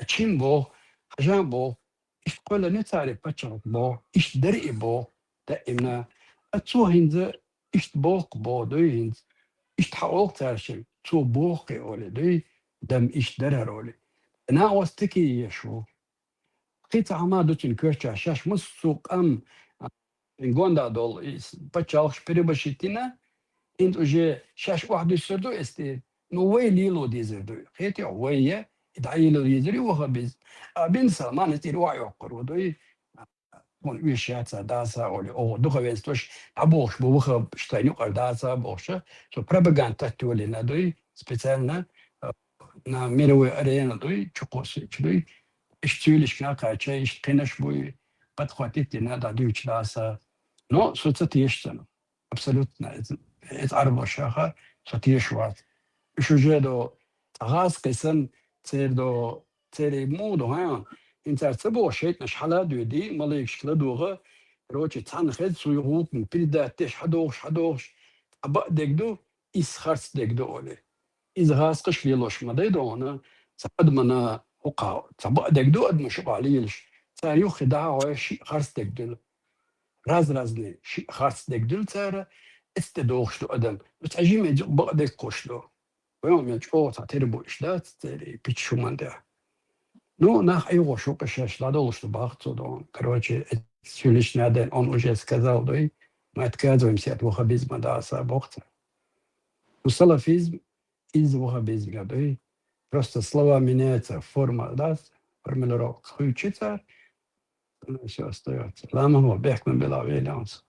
Чим боху, хьажа боху, иштта кхоьллина цаьрга пачхьалкх боху, иштта дара и боху, даимна. А цо хӀинца иштта боху боху дуй хӀинца, иштта хьаолу цаьршимма, цо боху кхин олий дуй, дам иштта дара хӀара олий. Накъост такие еш ву. Кхин цхьа хӀума ду цуьнан коьртачохь, шаьш массо а къам, а, гондахь долу и с-, пачхьалкхаш переборщить дина, хӀинца уже шаьш охьадуьссур ду эс тӀе. Ну, вай лело дезар ду. Кхетий хьо, вай я, и дӀалело дезар ю ваххабизм. А Бен Салман эс тӀера охьайоккхур ву дуй. Хьуна уьш яца даса олий, оха духовенствош дӀабохуш бу ваххаб, шайн юкъара даса бохуша, цо пропаганда таттолина дуй, специально, а, на мировой арена дуй, чукхоссича дуй. Иштта цуьйлишкна кхаьча, иштта кхинаш буй, подхватить дина, дӀадуьйчу даса. Но со ца теша царна. Абсолютно. Эц-, эц Ӏарбошаха со теша вац. Уьш уже до гӀаз кхисан, цер до, церий муха до, хьан? ХӀинца ца боху шайтӀанаш хьала а доьдий, малайкашка ладогӀа, короче, цхьаьна хеза цу гӀуллакхна передать деш, хьадохуш, хьадохуш, цхьа бакъдерг ду, иза харцдерг ду олий. Иза гӀазкхаш лелош ма дай догӀана, цхьа адамана хӀокхахь, цхьа бакъдерг ду адамаш юкъахь лелаш. Цара юххе дӀахьо шиъ харцдерг дила. Раз-разный шиъ харцдерг дила цара, эцтӀе дохуш ду адам. Ну, цхьа жима бакъдерг кхуш ду. Вайн мел чӀогӀа цхьа тера бу иштта дац, церий пичча хӀуманна тӀехь. Ну, нах ӀийгӀош ву-кх шаьш, дӀадолуш ду бахцо дон. Короче, цуьллична ден, он уже сказал дуй, мы отказываемся от ваххабизма, даса боху цара. Ну, салафизм, иза ваххабизм я дуй. Просто слова меняются, форма, да, формулировка хуьйцу цара, всё остаётся. Ламан вон бехк ма бела велланца.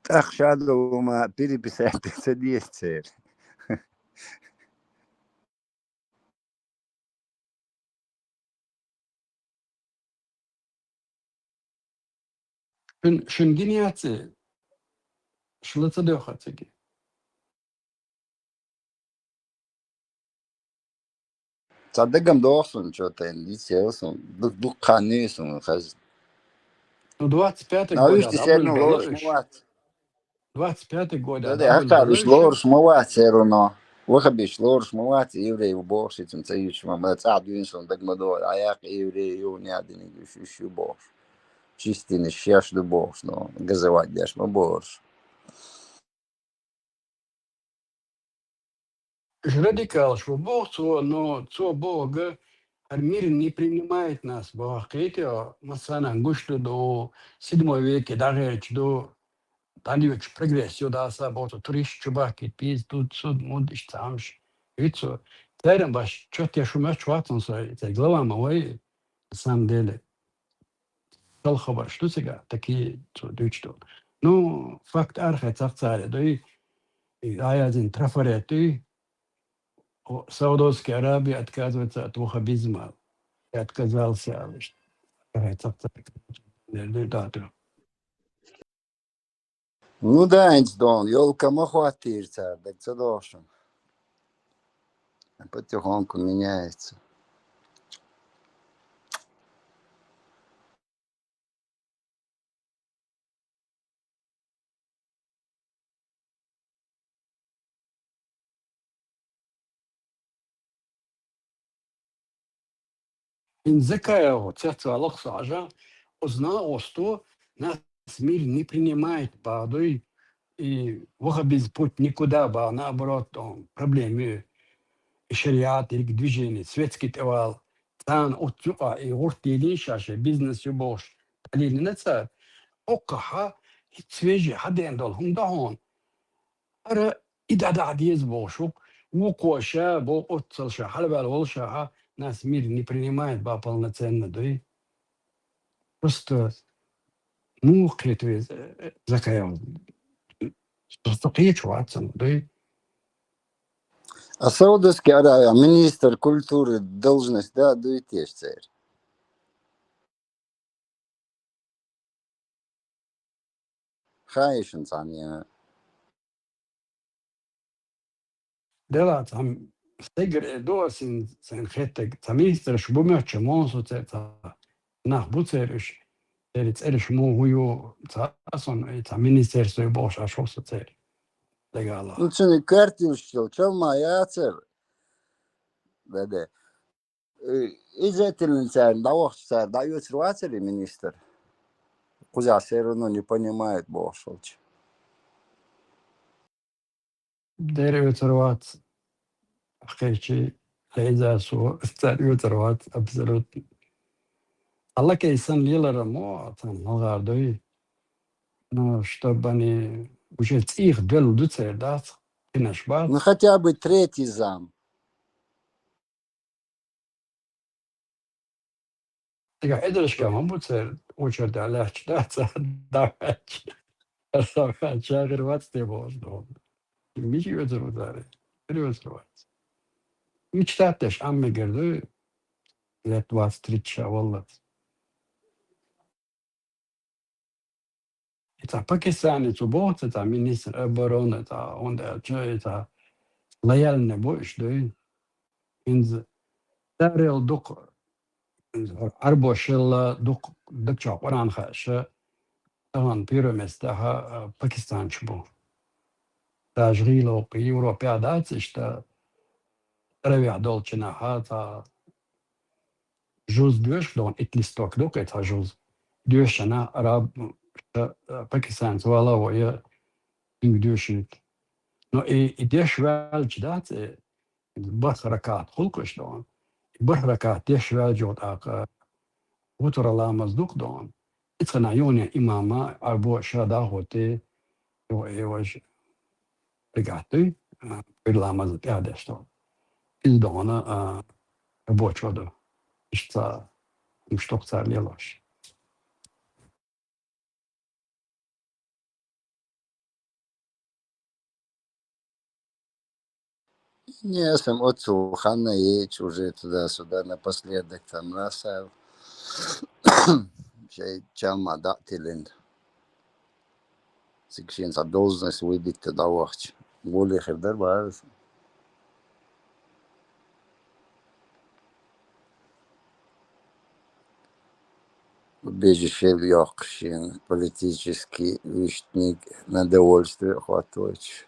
ТӀаккха ша ду ма переписать ца деза церан. Шун, шун гина яц и? Шула ца доьху цига. Цхьа дагам доху суна, чё тайна дицъелла суна. Ду-, дукха хан ю суна хаза. Ну, двадцать пятый годах дӀабуьллу баьлла уьш. Двадцать пятый годах дӀабуьллу баьлла уьш. Хьакхар уьш лоруш ма вац, всё равно. Ваххабиш лоруш ма вац, еврей ву бохуш, и цунна ца юьтуш ма, ма цӀахь дуьйна суна дага ма догӀу, Ӏа яккха еврей ю, неадиниг уьш, уьш ю бохуш. Чистинаш шеш ду бохуш, но газовать деш ма бохуш. Уьш радикалаш ву боху цо, но цо бохург, хӀара мир не принимает нас, боху, кхетий, массанахьа гуш ду, ду, седьмой веке дӀагӀерташ ду, дӀалоьцуш прогресс ю, даса боху, цо туристаш чу бахкийта беза, туд, суд, муд, иштта цхьа хӀумаш. Вицу цо. Церан баш чот еш хӀумаш вац хьуна со, церан глава ма вай, на самом деле. Шал хабарш ду цига, такие цо дуьйцуш долу. Ну, факт арахецахь цара дуй, и Ӏаязин трафарет дуй, о, Саудовская Аравия отказывается от ваххабизма. И отказался, аьлла, иштта. Арахецахь цара. Дер дуй, да, да. Ну да, хӀинца дона, ёлка ма хӀоттийра цара, дага ца догӀу шуна. Потихоньку меняется. ХӀинца Закаев цецваллалц хьажа, оцу накъосто нас мир не принимает боху дуй, и ваххабизм путь никуда боху, наоборот, он проблема ю. И шариат, ерриг движение, светский тӀе вала, царна оццу юкъа и гӀурт дийдина ша, шайн бизнес ю бохуш, дӀалелина цара. Оккхахьа, хӀинца свежий хьадеана долу хӀума ду хьуна. ХӀара и дӀадахьа деза бохуш ву, вукхо ша боху оццул ша хьалаваьлла волу ша, хьа, нас мир не принимает боху полноценно дуй. Просто муха кхета веза, э, Закаев? Со, со кхечу вац цунах дуй. А Саудовский Аравия министр культуры должность да дуй теша церан? Хаийшина цхьаьна. Дела цхьа стегар э ду ас, ин сайн хеттарг, цхьа министраш бу моьттуш ма ву со церан, цхьа нах бу церан уьш, церан цӀераш муха ю, цхьа а сон, и цхьа министерство ю бохуш Ӏаш ву со церан. Дагала. Ну, цуьнан коьртанаш йолчу ма яцара. Да-да. Э, иза тиллина царна дӀавахча, цара дӀаоьцур вацара и министр? Кхузахь всё равно не понимает бохуш волчу. Дера оьцур вац, кхечи, хӀейза со, цара оьцур вац, абсолютно. Аллакай санна лелар мо, царна хьалхара дуй. Ну, чтобы они уже цӀийх доьлла ду церан дац, кинаш бац. Ну, хотя бы третий зам. Цига хьедаршка ма бу церан очередь лаьтташ дац, дӀаваьлча. ЧагӀир вац те бохуш ду. Мича оьцур ву цара? Хир оьцур вац. Мича таттеш Ӏам мегар ду, лет двадцать тридцать ша валлалц. И цхьа Пакистанец ву боху, цхьа министр обороны, цхьа, онда аьлча, и цхьа лояльный бу уьш дуй. ХӀинца царел дукха, хӀинца хӀара Ӏарбошелла дукха дагчохь Къуръан хаьа ша, тахана первое место хьа, а, пакистанцаш бу. Даже гӀийла воккха Европехь дац иштта, таравихь долчу нахьа цхьа жуз доьшуш дохуна, итт листок ду кхин цхьа жуз. Доьшуш нах араб, ша, пакистанец вала а вой, цуьнга доьшуьйту. Но и, и деш ваьлча дац, и бархӀ ракаӀат хуьлу кхуьш дохуна. И бархӀ ракаӀат деш ваьлча тӀаккха вутар ламаз ду-кх дохуна. Ицкъана юхане имама Ӏарбо ша дӀахӀотти, юха и важа рикаӀат дуй, а, пхуьйра ламаза тӀаьхьа деш долу. Иза дохуна, а, Ӏарбочо ду. Иштта хӀумаш ду-кх цара лелош. Не, сам отцу ханна ечу уже туда-сюда напоследок там раз, а, шей чалма дӀа а тиллина. Цига шена цхьа должность выбить дӀавахча, гуле хир дара бара. Бежишел йоккхуш шена политический вуьшта ниг на довольствие хӀоттавайча.